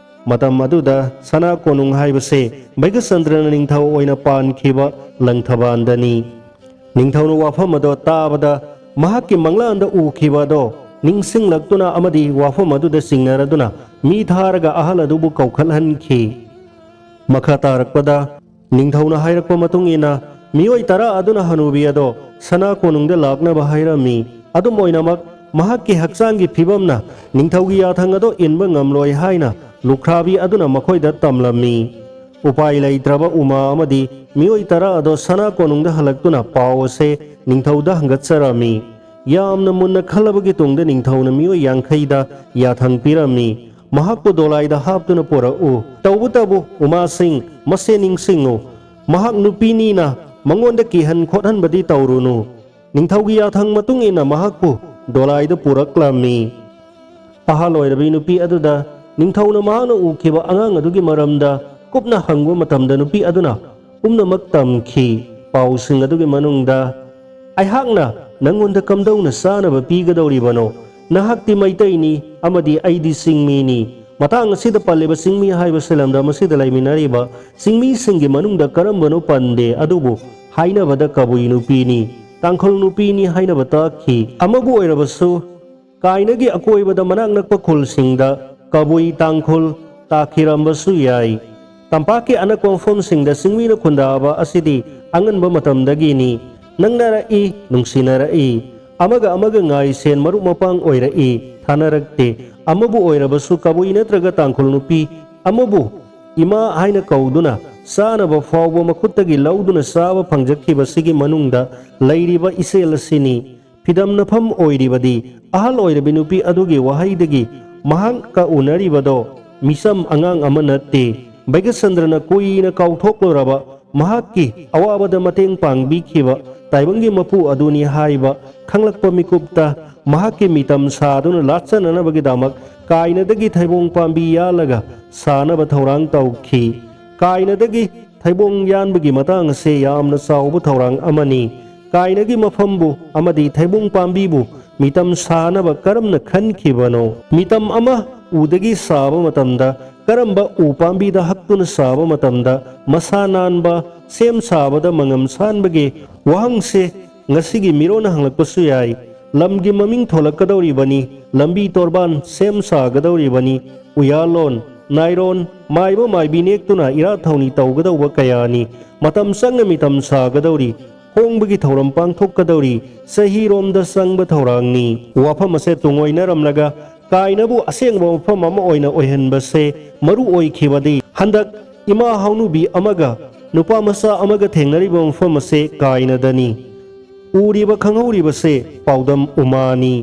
ꯃꯇꯝ ꯑꯗꯨꯗ ꯁꯅꯥ ꯀꯣꯅꯨꯡ ꯍꯥꯏꯕꯁꯦ ꯕꯩꯒꯆꯟꯗ꯭ꯔꯅ ꯅꯤꯡꯊꯧ ꯑꯣꯏꯅ ꯄꯥꯟꯈꯤꯕ ꯂꯪꯊꯕꯥꯜꯗꯅꯤ꯫ ꯅꯤꯡꯊꯧꯅ ꯋꯥꯐꯝ ꯑꯗꯣ ꯇꯥꯕꯗ ꯃꯍꯥꯛꯀꯤ ꯃꯪꯂꯥꯟꯗ ꯎꯈꯤꯕ ꯑꯗꯣ ꯅꯤꯡꯁꯤꯡꯂꯛꯇꯨꯅ ꯑꯃꯗꯤ ꯋꯥꯐꯝ ꯑꯗꯨꯗ ꯆꯤꯡꯅꯔꯗꯨꯅ ꯃꯤ ꯊꯥꯔꯒ ꯑꯍꯜ ꯑꯗꯨꯕꯨ ꯀꯧꯈꯠꯍꯟꯈꯤ꯫ ꯃꯈꯥ ꯇꯥꯔꯛꯄꯗ ꯅꯤꯡꯊꯧꯅ ꯍꯥꯏꯔꯛꯄ ꯃꯇꯨꯡ ꯏꯟꯅ ꯃꯤꯑꯣꯏ ꯇꯔꯥ ꯑꯗꯨꯅ ꯍꯅꯨꯕꯤ ꯑꯗꯣ ꯁꯅꯥ ꯀꯣꯅꯨꯡꯗ ꯂꯥꯛꯅꯕ ꯍꯥꯏꯔꯝꯃꯤ꯫ ꯑꯗꯨꯝ ꯑꯣꯏꯅꯃꯛ ꯃꯍꯥꯛꯀꯤ ꯍꯛꯆꯥꯡꯒꯤ ꯐꯤꯕꯝꯅ ꯅꯤꯡꯊꯧꯒꯤ ꯌꯥꯊꯪ ꯑꯗꯣ ꯏꯟꯕ ꯉꯝꯂꯣꯏ ꯍꯥꯏꯅ ꯂꯨꯈ꯭ꯔꯥꯕꯤ ꯑꯗꯨꯅ ꯃꯈꯣꯏꯗ ꯇꯝꯂꯝꯃꯤ꯫ ꯎꯄꯥꯏ ꯂꯩꯇ꯭ꯔꯕ ꯎꯃꯥ ꯑꯃꯗꯤ ꯃꯤꯑꯣꯏ ꯇꯔꯥ ꯑꯗꯣ ꯁꯅꯥ ꯀꯣꯅꯨꯡꯗ ꯍꯜꯂꯛꯇꯨꯅ ꯄꯥꯎ ꯑꯁꯦ ꯅꯤꯡꯊꯧꯗ ꯍꯪꯒꯠꯆꯔꯝꯃꯤ꯫ ꯌꯥꯝꯅ ꯃꯨꯟꯅ ꯈꯜꯂꯕꯒꯤ ꯇꯨꯡꯗ ꯅꯤꯡꯊꯧꯅ ꯃꯤꯑꯣꯏ ꯌꯥꯡꯈꯩꯗ ꯌꯥꯊꯪ ꯄꯤꯔꯝꯃꯤ, ꯃꯍꯥꯛꯄꯨ ꯗꯣꯂꯥꯏꯗ ꯍꯥꯞꯇꯨꯅ ꯄꯨꯔꯛꯎ꯫ ꯇꯧꯕꯇꯕꯨ ꯎꯃꯥꯁꯤꯡ, ꯃꯁꯦ ꯅꯤꯡꯁꯤꯡꯉꯨ, ꯃꯍꯥꯛ ꯅꯨꯄꯤꯅꯤꯅ ꯃꯉꯣꯟꯗ ꯀꯤꯍꯟ ꯈꯣꯠꯍꯟꯕꯗꯤ ꯇꯧꯔꯨꯅꯨ꯫ ꯅꯤꯡꯊꯧꯒꯤ ꯌꯥꯊꯪ ꯃꯇꯨꯡ ꯏꯟꯅ ꯃꯍꯥꯛꯄꯨ ꯗꯣꯂꯥꯏꯗ ꯄꯨꯔꯛꯂꯝꯃꯤ꯫ ꯑꯍꯜ ꯑꯣꯏꯔꯕꯤ ꯅꯨꯄꯤ ꯑꯗꯨꯗ ꯅꯤꯡꯊꯧꯅ ꯃꯍꯥꯛꯅ ꯎꯈꯤꯕ ꯑꯉꯥꯡ ꯑꯗꯨꯒꯤ ꯃꯔꯝꯗ ꯀꯨꯞꯅ ꯍꯪꯕ ꯃꯇꯝꯗ ꯅꯨꯄꯤ ꯑꯗꯨꯅ ꯄꯨꯝꯅꯃꯛ ꯇꯝꯈꯤ꯫ ꯄꯥꯎꯁꯤꯡ ꯑꯗꯨꯒꯤ ꯃꯅꯨꯡꯗ, "ꯑꯩꯍꯥꯛꯅ ꯅꯪꯉꯣꯟꯗ ꯀꯝꯗꯧꯅ ꯆꯥꯅꯕ ꯄꯤꯒꯗꯧꯔꯤꯕꯅꯣ? ꯅꯍꯥꯛꯇꯤ ꯃꯩꯇꯩꯅꯤ ꯑꯃꯗꯤ ꯑꯩꯗꯤ ꯆꯤꯡꯃꯤꯅꯤ꯫ ꯃꯇꯥꯡ ꯑꯁꯤꯗ ꯄꯜꯂꯤꯕ ꯆꯤꯡꯃꯤ ꯍꯥꯏꯕꯁꯤ ꯂꯝꯗꯝ ꯑꯁꯤꯗ ꯂꯩꯃꯤꯟꯅꯔꯤꯕ ꯆꯤꯡꯃꯤꯁꯤꯡꯒꯤ ꯃꯅꯨꯡꯗ ꯀꯔꯝꯕꯅꯣ ꯄꯟꯗꯦ, ꯑꯗꯨꯕꯨ ꯍꯥꯏꯅꯕꯗ ꯀꯕꯨꯏ ꯅꯨꯄꯤꯅꯤ꯫ ꯇꯥꯡꯈꯨꯜ ꯅꯨꯄꯤꯅꯤ ꯍꯥꯏꯅꯕ ꯇꯥꯛꯈꯤ꯫ ꯑꯃꯕꯨ ꯑꯣꯏꯔꯕꯁꯨ, ꯀꯥꯏꯅꯒꯤ ꯑꯀꯣꯏꯕꯗ ꯃꯅꯥꯛ ꯅꯛꯄ ꯈꯨꯜꯁꯤꯡꯗ ꯀꯕꯨꯏ ꯇꯥꯡꯈꯨꯜ ꯇꯥꯈꯤꯔꯝꯕꯁꯨ ꯌꯥꯏ꯫ ꯇꯝꯄꯥꯛꯀꯤ ꯑꯅꯛꯄ ꯃꯐꯝꯁꯤꯡꯗ ꯆꯤꯡꯃꯤꯅ ꯈꯨꯟꯗꯥꯕ ꯑꯁꯤꯗꯤ ꯑꯉꯟꯕ ꯃꯇꯝꯗꯒꯤꯅꯤ꯫ ꯅꯛꯅꯔꯛꯏ, ꯅꯨꯡꯁꯤꯅꯔꯛꯏ, ꯑꯃꯒ ꯑꯃꯒ ꯉꯥꯏꯁꯦꯟ ꯃꯔꯨꯞ ꯃꯄꯥꯡ ꯑꯣꯏꯔꯛꯏ, ꯊꯥꯅꯔꯛꯇꯦ꯫ ꯑꯃꯕꯨ ꯑꯣꯏꯔꯕꯁꯨ ꯀꯕꯨꯏ ꯅꯠꯇ꯭ꯔꯒ ꯇꯥꯡꯈꯨꯜ ꯅꯨꯄꯤ ꯑꯃꯕꯨ ꯏꯃꯥ ꯍꯥꯏꯅ ꯀꯧꯗꯨꯅ ꯆꯥꯅꯕ ꯐꯥꯎꯕ ꯃꯈꯨꯠꯇꯒꯤ ꯂꯧꯗꯨꯅ ꯆꯥꯕ ꯐꯪꯖꯈꯤꯕꯁꯤꯒꯤ ꯃꯅꯨꯡꯗ ꯂꯩꯔꯤꯕ ꯏꯆꯦꯜ ꯑꯁꯤꯅꯤ꯫ ꯐꯤꯗꯝꯅꯐꯝ ꯑꯣꯏꯔꯤꯕꯗꯤ ꯑꯍꯜ ꯑꯣꯏꯔꯕꯤ ꯅꯨꯄꯤ ꯑꯗꯨꯒꯤ ꯋꯥꯍꯩꯗꯒꯤ ꯃꯍꯥꯛꯀ ꯎꯅꯔꯤꯕꯗꯣ ꯃꯤꯆꯝ ꯑꯉꯥꯡ ꯑꯃ ꯅꯠꯇꯦ꯫ ꯕꯩꯒꯆꯟꯗ꯭ꯔꯅ ꯀꯨꯏꯅ ꯀꯥꯎꯊꯣꯛꯂꯨꯔꯕ ꯃꯍꯥꯛꯀꯤ ꯑꯋꯥꯕꯗ ꯃꯇꯦꯡ ꯄꯥꯡꯕꯤꯈꯤꯕ ꯇꯥꯏꯕꯪꯒꯤ ꯃꯄꯨ ꯑꯗꯨꯅꯤ ꯍꯥꯏꯕ ꯈꯪꯂꯛꯄ ꯃꯤꯀꯨꯞꯇ ꯃꯍꯥꯛꯀꯤ ꯃꯤꯇꯝ ꯁꯥꯗꯨꯅ ꯂꯥꯠꯆꯅꯅꯕꯒꯤꯗꯃꯛ ꯀꯥꯏꯅꯗꯒꯤ ꯊꯩꯕꯣꯡ ꯄꯥꯝꯕꯤ ꯌꯥꯜꯂꯒ ꯁꯥꯅꯕ ꯊꯧꯔꯥꯡ ꯇꯧꯈꯤ꯫ ꯀꯥꯏꯅꯗꯒꯤ ꯊꯩꯕꯣꯡ ꯌꯥꯟꯕꯒꯤ ꯃꯇꯥꯡ ꯑꯁꯤ ꯌꯥꯝꯅ ꯆꯥꯎꯕ ꯊꯧꯔꯥꯡ ꯑꯃꯅꯤ꯫ ꯀꯥꯏꯅꯒꯤ ꯃꯐꯝꯕꯨ ꯑꯃꯗꯤ ꯊꯩꯕꯣꯡ ꯄꯥꯝꯕꯤꯕꯨ ꯃꯤꯇꯝ ꯁꯥꯅꯕ ꯀꯔꯝꯅ ꯈꯟꯈꯤꯕꯅꯣ? ꯃꯤꯇꯝ ꯑꯃ ꯎꯗꯒꯤ ꯁꯥꯕ ꯃꯇꯝꯗ ꯀꯔꯝꯕ ꯎ ꯄꯥꯝꯕꯤꯗ ꯍꯛꯇꯨꯅ ꯁꯥꯕ ꯃꯇꯝꯗ ꯃꯁꯥ ꯅꯥꯟꯕ, ꯁꯦꯝ ꯁꯥꯕꯗ ꯃꯉꯝ ꯁꯥꯟꯕꯒꯦ? ꯋꯥꯍꯪꯁꯦ ꯉꯁꯤꯒꯤ ꯃꯤꯔꯣꯟꯅ ꯍꯪꯂꯛꯄꯁꯨ ꯌꯥꯏ꯫ ꯂꯝꯒꯤ ꯃꯃꯤꯡ ꯊꯣꯂꯛꯀꯗꯧꯔꯤꯕꯅꯤ, ꯂꯝꯕꯤ ꯇꯣꯔꯕꯥꯟ ꯁꯦꯝ ꯁꯥꯒꯗꯧꯔꯤꯕꯅꯤ, ꯎꯌꯥꯜꯂꯣꯟ, ꯅꯥꯏꯔꯣꯟ, ꯃꯥꯏꯕ ꯃꯥꯏꯕꯤ ꯅꯦꯛꯇꯨꯅ ꯏꯔꯥꯠ ꯊꯧꯅꯤ ꯇꯧꯒꯗꯧꯕ ꯀꯌꯥꯅꯤ꯫ ꯃꯇꯝ ꯆꯪꯅ ꯃꯤꯇꯝ ꯁꯥꯒꯗꯧꯔꯤ, ꯍꯣꯡꯕꯒꯤ ꯊꯧꯔꯝ ꯄꯥꯡꯊꯣꯛꯀꯗꯧꯔꯤ, ꯆꯍꯤꯔꯣꯝꯗ ꯆꯪꯕ ꯊꯧꯔꯥꯡꯅꯤ꯫ ꯋꯥꯐꯝ ꯑꯁꯦ ꯇꯨꯡꯑꯣꯏꯅꯔꯝꯂꯒ ꯀꯥꯏꯅꯕꯨ ꯑꯁꯦꯡꯕ ꯃꯐꯝ ꯑꯃ ꯑꯣꯏꯅ ꯑꯣꯏꯍꯟꯕꯁꯦ ꯃꯔꯨ ꯑꯣꯏꯈꯤꯕꯗꯤ ꯍꯟꯗꯛ ꯏꯃꯥ ꯍꯥꯎꯅꯨꯕꯤ ꯑꯃꯒ ꯅꯨꯄꯥ ꯃꯆꯥ ꯑꯃꯒ ꯊꯦꯡꯅꯔꯤꯕ ꯃꯐꯝ ꯑꯁꯦ ꯀꯥꯏꯅꯗꯅꯤ꯫ ꯎꯔꯤꯕ ꯈꯪꯍꯧꯔꯤꯕꯁꯦ ꯄꯥꯎꯗꯝ ꯎꯃꯥꯅꯤ꯫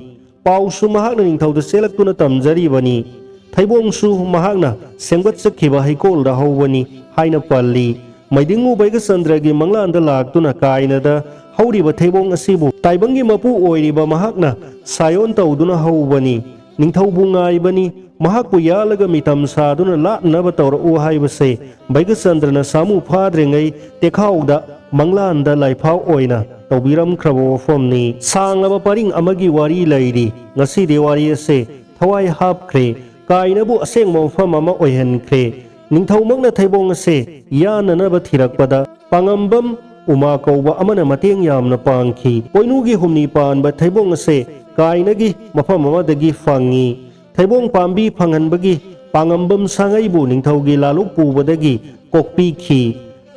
ꯄꯥꯎꯁꯨ ꯃꯍꯥꯛꯅ ꯅꯤꯡꯊꯧꯗ ꯆꯦꯜꯂꯛꯇꯨꯅ ꯇꯝꯖꯔꯤꯕꯅꯤ꯫ ꯊꯩꯕꯣꯡꯁꯨ ꯃꯍꯥꯛꯅ ꯁꯦꯝꯒꯠꯆꯈꯤꯕ ꯍꯩꯀꯣꯜꯗ ꯍꯧꯕꯅꯤ ꯍꯥꯏꯅ ꯄꯜꯂꯤ꯫ ꯃꯩꯗꯤꯡꯉꯨ ꯕꯩꯒꯆꯟꯗ꯭ꯔꯒꯤ ꯃꯪꯂꯥꯟꯗ ꯂꯥꯛꯇꯨꯅ ꯀꯥꯏꯅꯗ ꯍꯧꯔꯤꯕ ꯊꯩꯕꯣꯡ ꯑꯁꯤꯕꯨ ꯇꯥꯏꯕꯪꯒꯤ ꯃꯄꯨ ꯑꯣꯏꯔꯤꯕ ꯃꯍꯥꯛꯅ ꯁꯥꯌꯣꯟ ꯇꯧꯗꯨꯅ ꯍꯧꯕꯅꯤ꯫ ꯅꯤꯡꯊꯧꯕꯨ ꯉꯥꯏꯕꯅꯤ, ꯃꯍꯥꯛꯄꯨ ꯌꯥꯜꯂꯒ ꯃꯤꯇꯝ ꯁꯥꯗꯨꯅ ꯂꯥꯠꯅꯕ ꯇꯧꯔꯛꯎ ꯍꯥꯏꯕꯁꯦ ꯕꯩꯒꯆꯟꯗ꯭ꯔꯅ ꯁꯥꯃꯨ ꯐꯥꯗ꯭ꯔꯤꯉꯩ ꯇꯦꯈꯥꯎꯗ ꯃꯪꯂꯥꯟꯗ ꯂꯥꯏꯐꯥꯎ ꯑꯣꯏꯅ ꯇꯧꯕꯤꯔꯝꯈ꯭ꯔꯕ ꯋꯥꯐꯝꯅꯤ꯫ ꯁꯥꯡꯂꯕ ꯄꯔꯤꯡ ꯑꯃꯒꯤ ꯋꯥꯔꯤ ꯂꯩꯔꯤ꯫ ꯉꯁꯤꯗꯤ ꯋꯥꯔꯤ ꯑꯁꯦ ꯊꯋꯥꯏ ꯍꯥꯞꯈ꯭ꯔꯦ꯫ ꯀꯥꯏꯅꯕꯨ ꯑꯁꯦꯡꯕ ꯃꯐꯝ ꯑꯃ ꯑꯣꯏꯍꯟꯈ꯭ꯔꯦ꯫ ꯅꯤꯡꯊꯧꯃꯛꯅ ꯊꯩꯕꯣꯡ ꯑꯁꯦ ꯌꯥꯅꯅꯕ ꯊꯤꯔꯛꯄꯗ ꯄꯥꯉꯝꯕꯝ ꯎꯃꯥ ꯀꯧꯕ ꯑꯃꯅ ꯃꯇꯦꯡ ꯌꯥꯝꯅ ꯄꯥꯡꯈꯤ꯫ ꯄꯣꯏꯅꯨꯒꯤ ꯍꯨꯝꯅꯤ ꯄꯥꯟꯕ ꯊꯩꯕꯣꯡ ꯑꯁꯦ ꯀꯥꯏꯅꯒꯤ ꯃꯐꯝ ꯑꯃꯗꯒꯤ ꯐꯪꯉꯤ꯫ ꯊꯩꯕꯣꯡ ꯄꯥꯝꯕꯤ ꯐꯪꯍꯟꯕꯒꯤ ꯄꯥꯉꯝꯕꯝ ꯁꯥꯉꯩꯕꯨ ꯅꯤꯡꯊꯧꯒꯤ ꯂꯥꯂꯨꯛ ꯄꯨꯕꯗꯒꯤ ꯀꯣꯛꯄꯤꯈꯤ꯫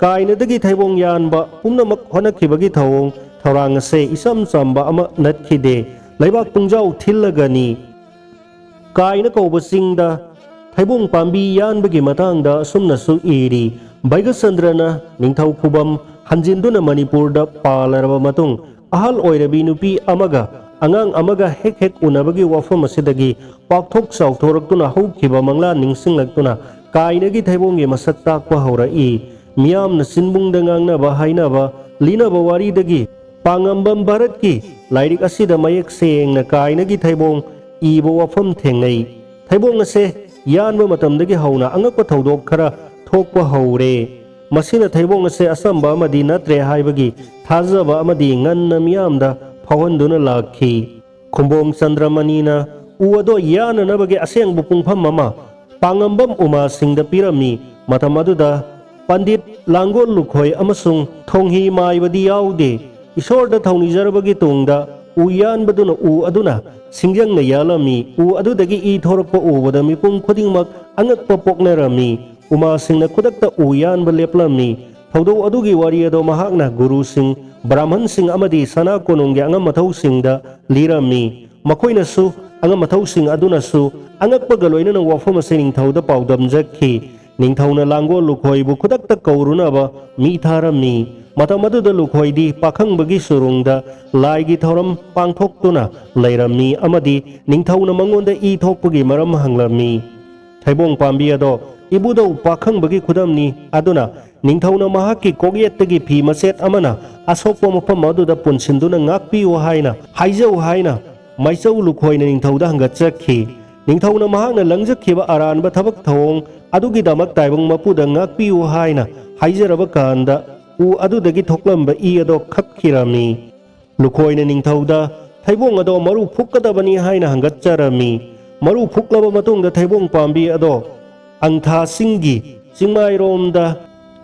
ꯀꯥꯏꯅꯗꯒꯤ ꯊꯩꯕꯣꯡ ꯌꯥꯟꯕ ꯄꯨꯝꯅꯃꯛ ꯍꯣꯠꯅꯈꯤꯕꯒꯤ ꯊꯧꯑꯣꯡ ꯊꯧꯔꯥꯡ ꯑꯁꯦ ꯏꯆꯝ ꯆꯝꯕ ꯑꯃ ꯅꯠꯈꯤꯗꯦ꯫ ꯂꯩꯕꯥꯛ ꯄꯨꯡꯖꯥꯎ ꯊꯤꯜꯂꯒꯅꯤ꯫ ꯀꯥꯏꯅ ꯀꯧꯕ ꯆꯤꯡꯗ ꯊꯩꯕꯣꯡ ꯄꯥꯝꯕꯤ ꯌꯥꯟꯕꯒꯤ ꯃꯇꯥꯡꯗ ꯑꯁꯨꯝꯅꯁꯨ ꯏꯔꯤ, ꯚꯩꯒꯆꯟꯗ꯭ꯔꯅ ꯅꯤꯡꯊꯧ ꯈꯨꯕꯝ ꯍꯟꯖꯤꯟꯗꯨꯅ ꯃꯅꯤꯄꯨꯔꯗ ꯄꯥꯜꯂꯔꯕ ꯃꯇꯨꯡ, ꯑꯍꯜ ꯑꯣꯏꯔꯕꯤ ꯅꯨꯄꯤ ꯑꯃꯒ ꯑꯉꯥꯡ ꯑꯃꯒ ꯍꯦꯛ ꯍꯦꯛ ꯎꯅꯕꯒꯤ ꯋꯥꯐꯝ ꯑꯁꯤꯗꯒꯤ ꯄꯥꯛꯊꯣꯛ ꯆꯥꯎꯊꯣꯔꯛꯇꯨꯅ ꯍꯧꯈꯤꯕ ꯃꯪꯂꯥꯟ ꯅꯤꯡꯁꯤꯡꯂꯛꯇꯨꯅ ꯀꯥꯏꯅꯒꯤ ꯊꯩꯕꯣꯡꯒꯤ ꯃꯁꯛ ꯇꯥꯛꯄ ꯍꯧꯔꯛꯏ꯫ ꯃꯤꯌꯥꯝꯅ ꯆꯤꯟꯕꯨꯡꯗ ꯉꯥꯡꯅꯕ, ꯍꯥꯏꯅꯕ, ꯂꯤꯅꯕ ꯋꯥꯔꯤꯗꯒꯤ ꯄꯥꯉꯝꯕꯝ ꯚꯥꯔꯠꯀꯤ ꯂꯥꯏꯔꯤꯛ ꯑꯁꯤꯗ ꯃꯌꯦꯛ ꯁꯦꯡꯅ ꯀꯥꯏꯅꯒꯤ ꯊꯩꯕꯣꯡ ꯏꯕ ꯋꯥꯐꯝ ꯊꯦꯡꯅꯩ꯫ ꯊꯩꯕꯣꯡ ꯑꯁꯦ ꯌꯥꯟꯕ ꯃꯇꯝꯗꯒꯤ ꯍꯧꯅ ꯑꯉꯛꯄ ꯊꯧꯗꯣꯛ ꯈꯔ ꯊꯣꯛꯄ ꯍꯧꯔꯦ꯫ ꯃꯁꯤꯅ ꯊꯩꯕꯣꯡ ꯑꯁꯦ ꯑꯆꯝꯕ ꯑꯃꯗꯤ ꯅꯠꯇ꯭ꯔꯦ ꯍꯥꯏꯕꯒꯤ ꯊꯥꯖꯕ ꯑꯃꯗꯤ ꯉꯟꯅ ꯃꯤꯌꯥꯝꯗ ꯐꯥꯎꯍꯟꯗꯨꯅ ꯂꯥꯛꯈꯤ꯫ ꯈꯨꯝꯕꯣꯡ ꯆꯟꯗ꯭ꯔꯃꯅꯤꯅ ꯎ ꯑꯗꯣ ꯌꯥꯟꯅꯅꯕꯒꯤ ꯑꯁꯦꯡꯕ ꯄꯨꯡꯐꯝ ꯑꯃ ꯄꯥꯉꯝꯕꯝ ꯎꯃꯥꯁꯤꯡꯗ ꯄꯤꯔꯝꯃꯤ꯫ ꯃꯇꯝ ꯑꯗꯨꯗ ꯄꯟꯗꯤꯠ ꯂꯥꯡꯒꯣꯜ ꯂꯨꯈꯣꯏ ꯑꯃꯁꯨꯡ ꯊꯣꯡꯍꯤ ꯃꯥꯏꯕꯗꯤ ꯌꯥꯎꯗꯦ꯫ ꯏꯁꯣꯔꯗ ꯊꯧꯅꯤꯖꯔꯕꯒꯤ ꯇꯨꯡꯗ ꯎ ꯌꯥꯟꯕꯗꯨꯅ ꯎ ꯑꯗꯨꯅ ꯁꯤꯡꯖꯪꯅ ꯌꯥꯜꯂꯝꯃꯤ꯫ ꯎ ꯑꯗꯨꯗꯒꯤ ꯏ ꯊꯣꯔꯛꯄ ꯎꯕꯗ ꯃꯤꯄꯨꯝ ꯈꯨꯗꯤꯡꯃꯛ ꯑꯉꯛꯄ ꯄꯣꯛꯅꯔꯝꯃꯤ꯫ ꯎꯃꯥꯁꯤꯡꯅ ꯈꯨꯗꯛꯇ ꯎ ꯌꯥꯟꯕ ꯂꯦꯞꯂꯝꯃꯤ꯫ ꯊꯧꯗꯣꯛ ꯑꯗꯨꯒꯤ ꯋꯥꯔꯤ ꯑꯗꯣ ꯃꯍꯥꯛꯅ ꯒꯨꯔꯨꯁꯤꯡ, ꯕ꯭ꯔꯥꯍꯃꯟꯁꯤꯡ ꯑꯃꯗꯤ ꯁꯅꯥ ꯀꯣꯅꯨꯡꯒꯤ ꯑꯉꯝ ꯑꯊꯧꯁꯤꯡꯗ ꯂꯤꯔꯝꯃꯤ꯫ ꯃꯈꯣꯏꯅꯁꯨ, ꯑꯉꯝ ꯑꯊꯧꯁꯤꯡ ꯑꯗꯨꯅꯁꯨ ꯑꯉꯛꯄꯒ ꯂꯣꯏꯅꯅ ꯋꯥꯐꯝ ꯑꯁꯤ ꯅꯤꯡꯊꯧꯗ ꯄꯥꯎꯗꯝꯖꯈꯤ꯫ ꯅꯤꯡꯊꯧꯅ ꯂꯥꯡꯒꯣꯜ ꯂꯨꯈꯣꯏꯕꯨ ꯈꯨꯗꯛꯇ ꯀꯧꯔꯨꯅꯕ ꯃꯤ ꯊꯥꯔꯝꯃꯤ꯫ ꯃꯇꯝ ꯑꯗꯨꯗ ꯂꯨꯈꯣꯏꯗꯤ ꯄꯥꯈꯪꯕꯒꯤ ꯁꯨꯔꯨꯡꯗ ꯂꯥꯏꯒꯤ ꯊꯧꯔꯝ ꯄꯥꯡꯊꯣꯛꯇꯨꯅ ꯂꯩꯔꯝꯃꯤ ꯑꯃꯗꯤ ꯅꯤꯡꯊꯧꯅ ꯃꯉꯣꯟꯗ ꯏ ꯊꯣꯛꯄꯒꯤ ꯃꯔꯝ ꯍꯪꯂꯝꯃꯤ꯫ ꯊꯩꯕꯣꯡ ꯄꯥꯝꯕꯤ ꯑꯗꯣ ꯏꯕꯨꯙꯧ ꯄꯥꯈꯪꯕꯒꯤ ꯈꯨꯗꯝꯅꯤ, ꯑꯗꯨꯅ ꯅꯤꯡꯊꯧꯅ ꯃꯍꯥꯛꯀꯤ ꯀꯣꯛꯌꯦꯠꯇꯒꯤ ꯐꯤ ꯃꯆꯦꯠ ꯑꯃꯅ ꯑꯁꯣꯛꯄ ꯃꯐꯝ ꯑꯗꯨꯗ ꯄꯨꯟꯁꯤꯟꯗꯨꯅ ꯉꯥꯛꯄꯤꯌꯨ ꯍꯥꯏꯅ ꯍꯥꯏꯖꯧ ꯍꯥꯏꯅ ꯃꯥꯏꯆꯧ ꯂꯨꯈꯣꯏꯅ ꯅꯤꯡꯊꯧꯗ ꯍꯪꯒꯠꯆꯈꯤ꯫ ꯅꯤꯡꯊꯧꯅ ꯃꯍꯥꯛꯅ ꯂꯪꯖꯈꯤꯕ ꯑꯔꯥꯟꯕ ꯊꯕꯛ ꯊꯧꯑꯣꯡ ꯑꯗꯨꯒꯤꯗꯃꯛ ꯇꯥꯏꯕꯪ ꯃꯄꯨꯗ ꯉꯥꯛꯄꯤꯌꯨ ꯍꯥꯏꯅ ꯍꯥꯏꯖꯔꯕ ꯀꯥꯟꯗ ꯎ ꯑꯗꯨꯗꯒꯤ ꯊꯣꯛꯂꯝꯕ ꯏ ꯑꯗꯣ ꯈꯞꯈꯤꯔꯝꯃꯤ꯫ ꯂꯨꯈꯣꯏꯅ ꯅꯤꯡꯊꯧꯗ ꯊꯩꯕꯣꯡ ꯑꯗꯣ ꯃꯔꯨ ꯐꯨꯛꯀꯗꯕꯅꯤ ꯍꯥꯏꯅ ꯍꯪꯒꯠꯆꯔꯝꯃꯤ꯫ ꯃꯔꯨ ꯐꯨꯛꯂꯕ ꯃꯇꯨꯡꯗ ꯊꯩꯕꯣꯡ ꯄꯥꯝꯕꯤ ꯑꯗꯣ ꯑꯪꯊꯥꯁꯤꯡꯒꯤ ꯆꯤꯡꯃꯥꯏꯔꯣꯝꯗ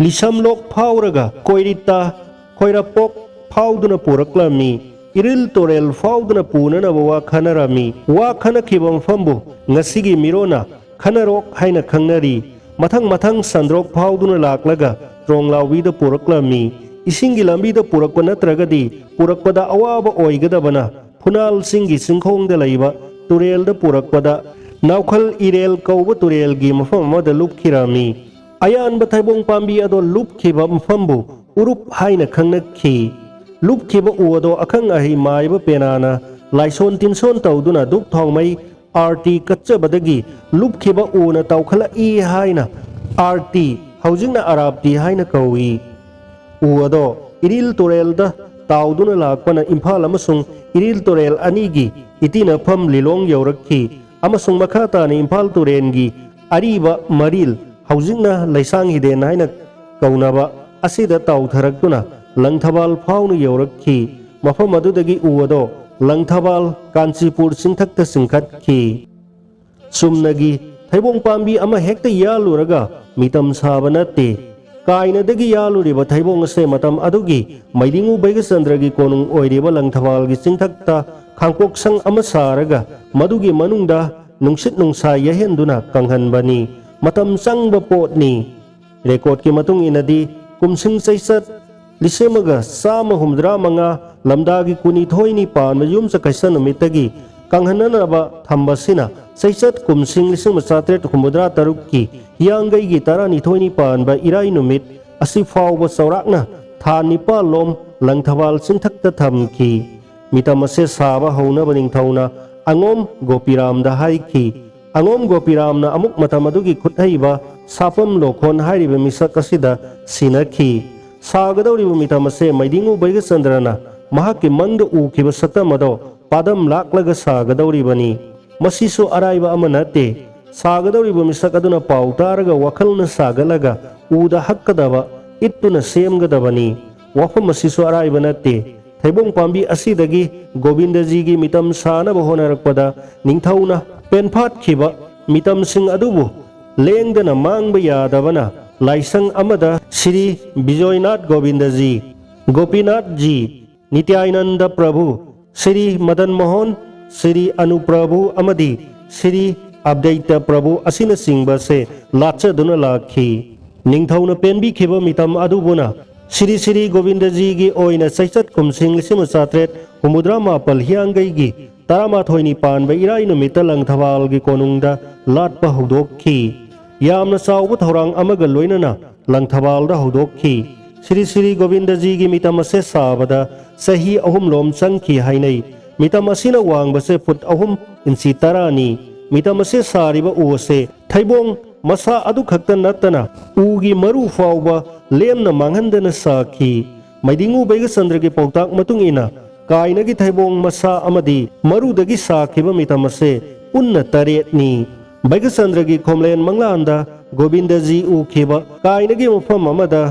ꯂꯤꯁꯝꯂꯣꯛ ꯐꯥꯎꯔꯒ ꯀꯣꯏꯔꯤꯠꯇ ꯈꯣꯏꯔꯥꯄꯣꯛ ꯐꯥꯎꯗꯨꯅ ꯄꯨꯔꯛꯂꯝꯃꯤ꯫ ꯏꯔꯤꯜ ꯇꯨꯔꯦꯜ ꯐꯥꯎꯗꯨꯅ ꯄꯨꯅꯅꯕ ꯋꯥ ꯈꯟꯅꯔꯝꯃꯤ꯫ ꯋꯥ ꯈꯟꯅꯈꯤꯕ ꯃꯐꯝꯕꯨ ꯉꯁꯤꯒꯤ ꯃꯤꯔꯣꯟꯅ ꯈꯟꯅꯔꯣꯛ ꯍꯥꯏꯅ ꯈꯪꯅꯔꯤ꯫ ꯃꯊꯪ ꯃꯊꯪ ꯁꯟꯗ꯭ꯔꯣꯛ ꯐꯥꯎꯗꯨꯅ ꯂꯥꯛꯂꯒ ꯇ꯭ꯔꯣꯡꯂꯥꯎꯕꯤꯗ ꯄꯨꯔꯛꯂꯝꯃꯤ꯫ ꯏꯁꯤꯡꯒꯤ ꯂꯝꯕꯤꯗ ꯄꯨꯔꯛꯄ ꯅꯠꯇ꯭ꯔꯒꯗꯤ ꯄꯨꯔꯛꯄꯗ ꯑꯋꯥꯕ ꯑꯣꯏꯒꯗꯕꯅ ꯐꯨꯅꯥꯜ ꯆꯤꯡꯒꯤ ꯆꯤꯡꯈꯣꯡꯗ ꯂꯩꯕ ꯇꯨꯔꯦꯜꯗ ꯄꯨꯔꯛꯄꯗ ꯅꯥꯎꯈꯜ ꯏꯔꯦꯜ ꯀꯧꯕ ꯇꯨꯔꯦꯜꯒꯤ ꯃꯐꯝ ꯑꯃꯗ ꯂꯨꯞꯈꯤꯔꯝꯃꯤ꯫ ꯑꯌꯥꯟꯕ ꯊꯩꯕꯣꯡ ꯄꯥꯝꯕꯤ ꯑꯗꯣ ꯂꯨꯞꯈꯤꯕ ꯃꯐꯝꯕꯨ ꯎꯔꯨꯞ ꯍꯥꯏꯅ ꯈꯪꯅꯈꯤ꯫ ꯂꯨꯞꯈꯤꯕ ꯎ ꯑꯗꯣ ꯑꯈꯪ ꯑꯍꯩ ꯃꯥꯏꯕ ꯄꯦꯅꯥꯅ ꯂꯥꯏꯁꯣꯟ ꯇꯤꯟꯁꯣꯟ ꯇꯧꯗꯨꯅ ꯙꯨꯞ ꯊꯥꯎꯃꯩ ꯑꯥꯔꯇꯤ ꯀꯠꯆꯕꯗꯒꯤ ꯂꯨꯞꯈꯤꯕ ꯎꯅ ꯇꯥꯎꯈꯠꯂꯛꯏ ꯍꯥꯏꯅ ꯑꯥꯔꯇꯤ, ꯍꯧꯖꯤꯛꯅ ꯑꯔꯥꯞꯇꯤ ꯍꯥꯏꯅ ꯀꯧꯏ꯫ ꯎ ꯑꯗꯣ ꯏꯔꯤꯜ ꯇꯨꯔꯦꯜꯗ ꯇꯥꯎꯗꯨꯅ ꯂꯥꯛꯄꯅ ꯏꯝꯐꯥꯜ ꯑꯃꯁꯨꯡ ꯏꯔꯤꯜ ꯇꯨꯔꯦꯜ ꯑꯅꯤꯒꯤ ꯏꯇꯤꯅꯐꯝ ꯂꯤꯂꯣꯡ ꯌꯧꯔꯛꯈꯤ ꯑꯃꯁꯨꯡ ꯃꯈꯥ ꯇꯥꯅ ꯏꯝꯐꯥꯜ ꯇꯨꯔꯦꯜꯒꯤ ꯑꯔꯤꯕ ꯃꯔꯤꯜ, ꯍꯧꯖꯤꯛꯅ ꯂꯩꯁꯥꯡ ꯍꯤꯗꯦꯟ ꯍꯥꯏꯅ ꯀꯧꯅꯕ, ꯑꯁꯤꯗ ꯇꯥꯎꯊꯔꯛꯇꯨꯅ ꯂꯪꯊꯕꯥꯜ ꯐꯥꯎꯅ ꯌꯧꯔꯛꯈꯤ꯫ ꯃꯐꯝ ꯑꯗꯨꯗꯒꯤ ꯎ ꯑꯗꯣ ꯂꯪꯊꯕꯥꯜ, ꯀꯥꯟꯆꯤꯄꯨꯔ ꯆꯤꯡꯊꯛꯇ ꯆꯤꯡꯈꯠꯈꯤ꯫ ꯆꯨꯝꯅꯒꯤ ꯊꯩꯕꯣꯡ ꯄꯥꯝꯕꯤ ꯑꯃ ꯍꯦꯛꯇ ꯌꯥꯜꯂꯨꯔꯒ ꯃꯤꯇꯝ ꯁꯥꯕ ꯅꯠꯇꯦ꯫ ꯀꯥꯏꯅꯗꯒꯤ ꯌꯥꯜꯂꯨꯔꯤꯕ ꯊꯩꯕꯣꯡ ꯑꯁꯦ ꯃꯇꯝ ꯑꯗꯨꯒꯤ ꯃꯩꯗꯤꯡꯉꯨ ꯕꯩꯒꯆꯟꯗ꯭ꯔꯒꯤ ꯀꯣꯅꯨꯡ ꯑꯣꯏꯔꯤꯕ ꯂꯪꯊꯕꯥꯜꯒꯤ ꯆꯤꯡꯊꯛꯇ ꯈꯥꯡꯄꯣꯛꯁꯪ ꯑꯃ ꯁꯥꯔꯒ ꯃꯗꯨꯒꯤ ꯃꯅꯨꯡꯗ ꯅꯨꯡꯁꯤꯠ ꯅꯨꯡꯁꯥ ꯌꯩꯍꯟꯗꯨꯅ ꯀꯪꯍꯟꯕꯅꯤ꯫ ꯃꯇꯝ ꯆꯪꯕ ꯄꯣꯠꯅꯤ꯫ ꯔꯦꯀꯣꯔꯗꯀꯤ ꯃꯇꯨꯡ ꯏꯟꯅꯗꯤ ꯀꯨꯝꯁꯤꯡ ꯆꯩꯆꯠ ꯂꯤꯁꯤꯡ ꯑꯃꯒ ꯆꯥꯝꯃ ꯍꯨꯝꯐꯨꯇꯔꯥ ꯃꯉꯥ ꯂꯝꯗꯥꯒꯤ ꯀꯨꯟꯅꯤꯊꯣꯏꯅꯤ ꯄꯥꯟꯕ ꯌꯨꯝꯁꯀꯩꯁ ꯅꯨꯃꯤꯠꯇꯒꯤ ꯀꯪꯍꯟꯅꯅꯕ ꯊꯝꯕꯁꯤꯅ ꯆꯩꯆꯠ ꯀꯨꯝꯁꯤꯡ ꯂꯤꯁꯤꯡ ꯑꯃ ꯆꯥꯇꯔꯦꯠ ꯍꯨꯝꯐꯨꯇꯔꯥ ꯇꯔꯨꯛꯀꯤ ꯍꯤꯌꯥꯡꯒꯩꯒꯤ ꯇꯔꯥꯅꯤꯊꯣꯏꯅꯤ ꯄꯥꯟꯕ ꯏꯔꯥꯏ ꯅꯨꯃꯤꯠ ꯑꯁꯤ ꯐꯥꯎꯕ ꯆꯥꯎꯔꯥꯛꯅ ꯊꯥ ꯅꯤꯄꯥꯜꯂꯣꯝ ꯂꯪꯊꯕꯥꯜ ꯆꯤꯡꯊꯛꯇ ꯊꯝꯈꯤ꯫ ꯃꯤꯇꯝ ꯑꯁꯦ ꯁꯥꯕ ꯍꯧꯅꯕ ꯅꯤꯡꯊꯧꯅ ꯑꯉꯣꯝ ꯒꯣꯄꯤꯔꯥꯝꯗ ꯍꯥꯏꯈꯤ꯫ ꯑꯉꯣꯝ ꯒꯣꯄꯤꯔꯥꯝꯅ ꯑꯃꯨꯛ ꯃꯇꯝ ꯑꯗꯨꯒꯤ ꯈꯨꯠꯍꯩꯕ ꯁꯥꯄꯝ ꯂꯣꯈꯣꯟ ꯍꯥꯏꯔꯤꯕ ꯃꯤꯁꯛ ꯑꯁꯤꯗ ꯁꯤꯟꯅꯈꯤ꯫ ꯁꯥꯒꯗꯧꯔꯤꯕ ꯃꯤꯇꯝ ꯑꯁꯦ ꯃꯩꯗꯤꯡꯉꯨ ꯕꯩꯒꯆꯟꯗ꯭ꯔꯅ ꯃꯍꯥꯛꯀꯤ ꯃꯪꯗ ꯎꯈꯤꯕ ꯁꯛꯇꯝ ꯑꯗꯣ ꯄꯥꯗꯝ ꯂꯥꯛꯂꯒ ꯁꯥꯒꯗꯧꯔꯤꯕꯅꯤ꯫ ꯃꯁꯤꯁꯨ ꯑꯔꯥꯏꯕ ꯑꯃ ꯅꯠꯇꯦ꯫ ꯁꯥꯒꯗꯧꯔꯤꯕ ꯃꯤꯁꯛ ꯑꯗꯨꯅ ꯄꯥꯎ ꯇꯥꯔꯒ ꯋꯥꯈꯜꯅ ꯁꯥꯒꯠꯂꯒ ꯎꯗ ꯍꯛꯀꯗꯕ, ꯏꯠꯇꯨꯅ ꯁꯦꯝꯒꯗꯕꯅꯤ꯫ ꯋꯥꯐꯝ ꯑꯁꯤꯁꯨ ꯑꯔꯥꯏꯕ ꯅꯠꯇꯦ꯫ ꯊꯩꯕꯣꯡ ꯄꯥꯝꯕꯤ ꯑꯁꯤꯗꯒꯤ ꯒꯣꯕꯤꯟꯗꯖꯤꯒꯤ ꯃꯤꯇꯝ ꯁꯥꯅꯕ ꯍꯣꯠꯅꯔꯛꯄꯗ ꯅꯤꯡꯊꯧꯅ ꯄꯦꯟꯐꯥꯠꯈꯤꯕ ꯃꯤꯇꯝꯁꯤꯡ ꯑꯗꯨꯕꯨ ꯂꯦꯡꯗꯅ ꯃꯥꯡꯕ ꯌꯥꯗꯕꯅ ꯂꯥꯏꯁꯪ ꯑꯃꯗ ꯁ꯭ꯔꯤ ꯕꯤꯖꯣꯏꯅꯥꯊ ꯒꯣꯕꯤꯟꯗꯖꯤ ꯒꯣꯄꯤꯅꯥꯊ ꯖꯤ, ꯅꯤꯇ꯭ꯌꯥꯅꯟꯗ ꯄ꯭ꯔꯚꯨ, ꯁ꯭ꯔꯤ ꯃꯗꯟ ꯃꯣꯍꯟ, ꯁ꯭ꯔꯤ ꯑꯅꯨ ꯄ꯭ꯔꯚꯨ ꯑꯃꯗꯤ ꯁ꯭ꯔꯤ ꯑꯕꯗꯩꯇ ꯄ꯭ꯔꯚꯨ ꯑꯁꯤꯅꯆꯤꯡꯕꯁꯦ ꯂꯥꯠꯆꯗꯨꯅ ꯂꯥꯛꯈꯤ꯫ ꯅꯤꯡꯊꯧꯅ ꯄꯦꯟꯕꯤꯈꯤꯕ ꯃꯤꯇꯝ ꯑꯗꯨꯕꯨꯅ ꯁ꯭ꯔꯤ ꯁ꯭ꯔꯤ ꯒꯣꯕꯤꯟꯗꯖꯤꯒꯤ ꯑꯣꯏꯅ ꯆꯩꯆꯠ ꯀꯨꯝꯁꯤꯡ ꯂꯤꯁꯤꯡ ꯑꯃ ꯆꯥꯇ꯭ꯔꯦꯠ ꯍꯨꯝꯐꯨꯇꯔꯥ ꯃꯥꯄꯜ ꯍꯤꯌꯥꯡꯒꯩꯒꯤ ꯇꯔꯥꯃꯥꯊꯣꯏꯅꯤ ꯄꯥꯟꯕ ꯏꯔꯥꯏ ꯅꯨꯃꯤꯠꯇ ꯂꯪꯊꯕꯥꯜꯒꯤ ꯀꯣꯅꯨꯡꯗ ꯂꯥꯠꯄ ꯍꯧꯗꯣꯛꯈꯤ꯫ ꯌꯥꯝꯅ ꯆꯥꯎꯕ ꯊꯧꯔꯥꯡ ꯑꯃꯒ ꯂꯣꯏꯅꯅ ꯂꯪꯊꯕꯥꯜꯗ ꯍꯧꯗꯣꯛꯈꯤ꯫ ꯁ꯭ꯔꯤ ꯁ꯭ꯔꯤ ꯒꯣꯕꯤꯟꯗꯖꯤꯒꯤ ꯃꯤꯇꯝ ꯑꯁꯦ ꯁꯥꯕꯗ ꯆꯍꯤ ꯑꯍꯨꯝꯂꯣꯝ ꯆꯪꯈꯤ ꯍꯥꯏꯅꯩ꯫ ꯃꯤꯇꯝ ꯑꯁꯤꯅ ꯋꯥꯡꯕꯁꯦ ꯐꯨꯠ ꯑꯍꯨꯝ ꯏꯟꯆꯤ ꯇꯔꯥꯅꯤ꯫ ꯃꯤꯇꯝ ꯑꯁꯦ ꯁꯥꯔꯤꯕ ꯎ ꯑꯁꯦ ꯊꯩꯕꯣꯡ ꯃꯁꯥ ꯑꯗꯨꯈꯛꯇ ꯅꯠꯇꯅ ꯎꯒꯤ ꯃꯔꯨ ꯐꯥꯎꯕ ꯂꯦꯝꯅ ꯃꯥꯡꯍꯟꯗꯅ ꯁꯥꯈꯤ꯫ ꯃꯩꯗꯤꯡꯉꯨ ꯕꯩꯒꯆꯟꯗ꯭ꯔꯒꯤ ꯄꯥꯎꯇꯥꯛ ꯃꯇꯨꯡ ꯏꯟꯅ ꯀꯥꯏꯅꯒꯤ ꯊꯩꯕꯣꯡ ꯃꯁꯥ ꯑꯃꯗꯤ ꯃꯔꯨꯗꯒꯤ ꯁꯥꯈꯤꯕ ꯃꯤꯇꯝ ꯑꯁꯦ ꯄꯨꯟꯅ ꯇꯔꯦꯠꯅꯤ꯫ ꯕꯩꯒꯆꯟꯗ꯭ꯔꯒꯤ ꯈꯣꯝꯂꯦꯟ ꯃꯪꯂꯥꯟꯗ ꯒꯣꯕꯤꯟꯗꯖꯤ ꯎꯈꯤꯕ ꯀꯥꯏꯅꯒꯤ ꯃꯐꯝ ꯑꯃꯗ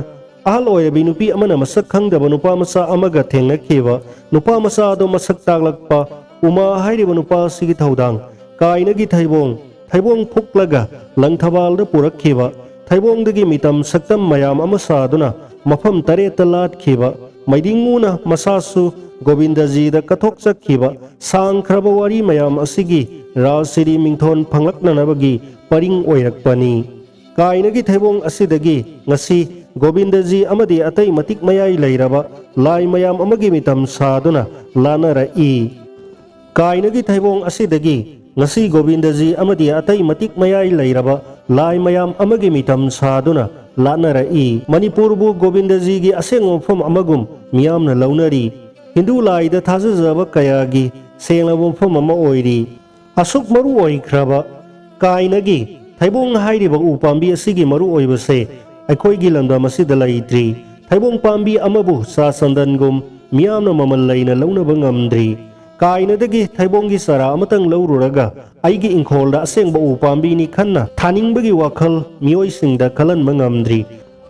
ꯑꯍꯜ ꯑꯣꯏꯔꯕꯤ ꯅꯨꯄꯤ ꯑꯃꯅ ꯃꯁꯛ ꯈꯪꯗꯕ ꯅꯨꯄꯥ ꯃꯆꯥ ꯑꯃꯒ ꯊꯦꯡꯅꯈꯤꯕ꯫ ꯅꯨꯄꯥ ꯃꯆꯥ ꯑꯗꯣ ꯃꯁꯛ ꯇꯥꯛꯂꯛꯄ ꯎꯃꯥ ꯍꯥꯏꯔꯤꯕ ꯅꯨꯄꯥ ꯑꯁꯤꯒꯤ ꯊꯧꯗꯥꯡ꯫ ꯀꯥꯏꯅꯒꯤ ꯊꯩꯕꯣꯡ, ꯊꯩꯕꯣꯡ ꯐꯨꯛꯂꯒ ꯂꯪꯊꯕꯥꯜꯗ ꯄꯨꯔꯛꯈꯤꯕ꯫ ꯊꯩꯕꯣꯡꯗꯒꯤ ꯃꯤꯇꯝ ꯁꯛꯇꯝ ꯃꯌꯥꯝ ꯑꯃ ꯁꯥꯗꯨꯅ ꯃꯐꯝ ꯇꯔꯦꯠꯇ ꯂꯥꯠꯈꯤꯕ꯫ ꯃꯩꯗꯤꯡꯉꯨꯅ ꯃꯁꯥꯁꯨ ꯒꯣꯕꯤꯟꯗꯖꯤꯗ ꯀꯠꯊꯣꯛꯆꯈꯤꯕ꯫ ꯁꯥꯡꯈ꯭ꯔꯕ ꯋꯥꯔꯤ ꯃꯌꯥꯝ ꯑꯁꯤꯒꯤ ꯔꯥꯖꯁꯤꯔꯤ ꯃꯤꯡꯊꯣꯟ ꯐꯪꯂꯛꯅꯅꯕꯒꯤ ꯄꯔꯤꯡ ꯑꯣꯏꯔꯛꯄꯅꯤ꯫ ꯀꯥꯏꯅꯒꯤ ꯊꯩꯕꯣꯡ ꯑꯁꯤꯗꯒꯤ ꯉꯁꯤ ꯒꯣꯕꯤꯟꯗꯖꯤ ꯑꯃꯗꯤ ꯑꯇꯩ ꯃꯇꯤꯛ ꯃꯌꯥꯏ ꯂꯩꯔꯕ ꯂꯥꯏ ꯃꯌꯥꯝ ꯑꯃꯒꯤ ꯃꯤꯇꯝ ꯁꯥꯗꯨꯅ ꯂꯥꯟꯅꯔꯛꯏ꯫ ꯀꯥꯏꯅꯒꯤ ꯊꯩꯕꯣꯡ ꯑꯁꯤꯗꯒꯤ ꯉꯁꯤ ꯒꯣꯕꯤꯟꯗꯖꯤ ꯑꯃꯗꯤ ꯑꯇꯩ ꯃꯇꯤꯛ ꯃꯌꯥꯏ ꯂꯩꯔꯕ ꯂꯥꯏ ꯃꯌꯥꯝ ꯑꯃꯒꯤ ꯃꯤꯇꯝ ꯁꯥꯗꯨꯅ ꯂꯥꯠꯅꯔꯛꯏ꯫ ꯃꯅꯤꯄꯨꯔꯕꯨ ꯒꯣꯕꯤꯟꯗꯖꯤꯒꯤ ꯑꯁꯦꯡꯕ ꯃꯐꯝ ꯑꯃꯒꯨꯝ ꯃꯤꯌꯥꯝꯅ ꯂꯧꯅꯔꯤ꯫ ꯍꯤꯟꯗꯨ ꯂꯥꯏꯗ ꯊꯥꯖꯖꯕ ꯀꯌꯥꯒꯤ ꯁꯦꯡꯂꯕ ꯃꯐꯝ ꯑꯃ ꯑꯣꯏꯔꯤ꯫ ꯑꯁꯨꯛ ꯃꯔꯨ ꯑꯣꯏꯈ꯭ꯔꯕ ꯀꯥꯏꯅꯒꯤ ꯊꯩꯕꯣꯡ ꯍꯥꯏꯔꯤꯕ ꯎ ꯄꯥꯝꯕꯤ ꯑꯁꯤꯒꯤ ꯃꯔꯨ ꯑꯣꯏꯕꯁꯦ ꯑꯩꯈꯣꯏꯒꯤ ꯂꯝꯗꯝ ꯑꯁꯤꯗ ꯂꯩꯇ꯭ꯔꯤ꯫ ꯊꯩꯕꯣꯡ ꯄꯥꯝꯕꯤ ꯑꯃꯕꯨ ꯆꯥ ꯆꯟꯗꯟꯒꯨꯝ ꯃꯤꯌꯥꯝꯅ ꯃꯃꯜ ꯂꯩꯅ ꯂꯧꯅꯕ ꯉꯝꯗ꯭ꯔꯤ꯫ ꯀꯥꯏꯅꯗꯒꯤ ꯊꯩꯕꯣꯡꯒꯤ ꯆꯥꯔꯥ ꯑꯃꯇꯪ ꯂꯧꯔꯨꯔꯒ ꯑꯩꯒꯤ ꯏꯪꯈꯣꯜꯗ ꯑꯁꯦꯡꯕ ꯎ ꯄꯥꯝꯕꯤꯅꯤ ꯈꯟꯅ ꯊꯥꯅꯤꯡꯕꯒꯤ ꯋꯥꯈꯜ ꯃꯤꯑꯣꯏꯁꯤꯡꯗ ꯈꯜꯍꯟꯕ ꯉꯝꯗ꯭ꯔꯤ꯫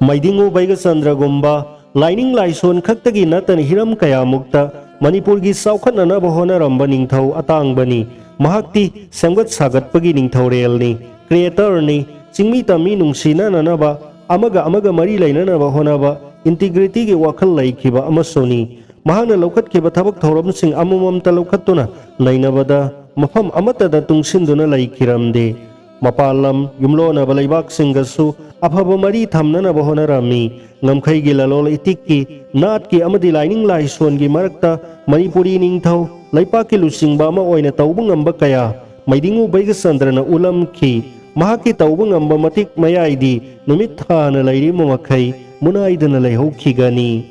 ꯃꯩꯗꯤꯡꯉꯨ ꯕꯩꯒꯆꯟꯗ꯭ꯔꯒꯨꯝꯕ ꯂꯥꯏꯅꯤꯡ ꯂꯥꯏꯁꯣꯟ ꯈꯛꯇꯒꯤ ꯅꯠꯇꯅ ꯍꯤꯔꯝ ꯀꯌꯥꯃꯨꯛꯇ ꯃꯅꯤꯄꯨꯔꯒꯤ ꯆꯥꯎꯈꯠꯅꯅꯕ ꯍꯣꯠꯅꯔꯝꯕ ꯅꯤꯡꯊꯧ ꯑꯇꯥꯡꯕꯅꯤ꯫ ꯃꯍꯥꯛꯇꯤ ꯁꯦꯝꯒꯠ ꯁꯥꯒꯠꯄꯒꯤ ꯅꯤꯡꯊꯧꯔꯦꯜꯅꯤ, ꯀ꯭ꯔꯤꯌꯦꯇꯔꯅꯤ꯫ ꯆꯤꯡꯃꯤ ꯇꯝꯃꯤ ꯅꯨꯡꯁꯤꯅꯅꯅꯕ, ꯑꯃꯒ ꯑꯃꯒ ꯃꯔꯤ ꯂꯩꯅꯅꯕ ꯍꯣꯠꯅꯕ, integrityꯒꯤ ꯋꯥꯈꯜ ꯂꯩꯈꯤꯕ ꯑꯃꯁꯨꯅꯤ꯫ ꯃꯍꯥꯛꯅ ꯂꯧꯈꯠꯈꯤꯕ ꯊꯕꯛ ꯊꯧꯔꯝꯁꯤꯡ ꯑꯃꯃꯝꯇ ꯂꯧꯈꯠꯇꯨꯅ ꯅꯩꯅꯕꯗ ꯃꯐꯝ ꯑꯃꯠꯇꯗ ꯇꯨꯡꯁꯤꯟꯗꯨꯅ ꯂꯩꯈꯤꯔꯝꯗꯦ꯫ ꯃꯄꯥꯟ ꯂꯝ ꯌꯨꯝꯂꯣꯟꯅꯕ ꯂꯩꯕꯥꯛꯁꯤꯡꯒꯁꯨ ꯑꯐꯕ ꯃꯔꯤ ꯊꯝꯅꯅꯕ ꯍꯣꯠꯅꯔꯝꯃꯤ꯫ ꯉꯝꯈꯩꯒꯤ ꯂꯂꯣꯜ ꯏꯇꯤꯛꯀꯤ, ꯅꯥꯠꯀꯤ ꯑꯃꯗꯤ ꯂꯥꯏꯅꯤꯡ ꯂꯥꯏꯁꯣꯟꯒꯤ ꯃꯔꯛꯇ ꯃꯅꯤꯄꯨꯔꯤ ꯅꯤꯡꯊꯧ ꯂꯩꯄꯥꯛꯀꯤ ꯂꯨꯆꯤꯡꯕ ꯑꯃ ꯑꯣꯏꯅ ꯇꯧꯕ ꯉꯝꯕ ꯀꯌꯥ ꯃꯩꯗꯤꯡꯉꯨ ꯕꯩꯒꯆꯟꯗ꯭ꯔꯅ ꯎꯠꯂꯝꯈꯤ꯫ ꯃꯍꯥꯛꯀꯤ ꯇꯧꯕ ꯉꯝꯕ ꯃꯇꯤꯛ ꯃꯌꯥꯏꯗꯤ ꯅꯨꯃꯤꯠ ꯊꯥꯅ ꯂꯩꯔꯤꯕ ꯃꯈꯩ ꯃꯨꯅꯥꯏꯗꯅ ꯂꯩꯍꯧꯈꯤꯒꯅꯤ꯫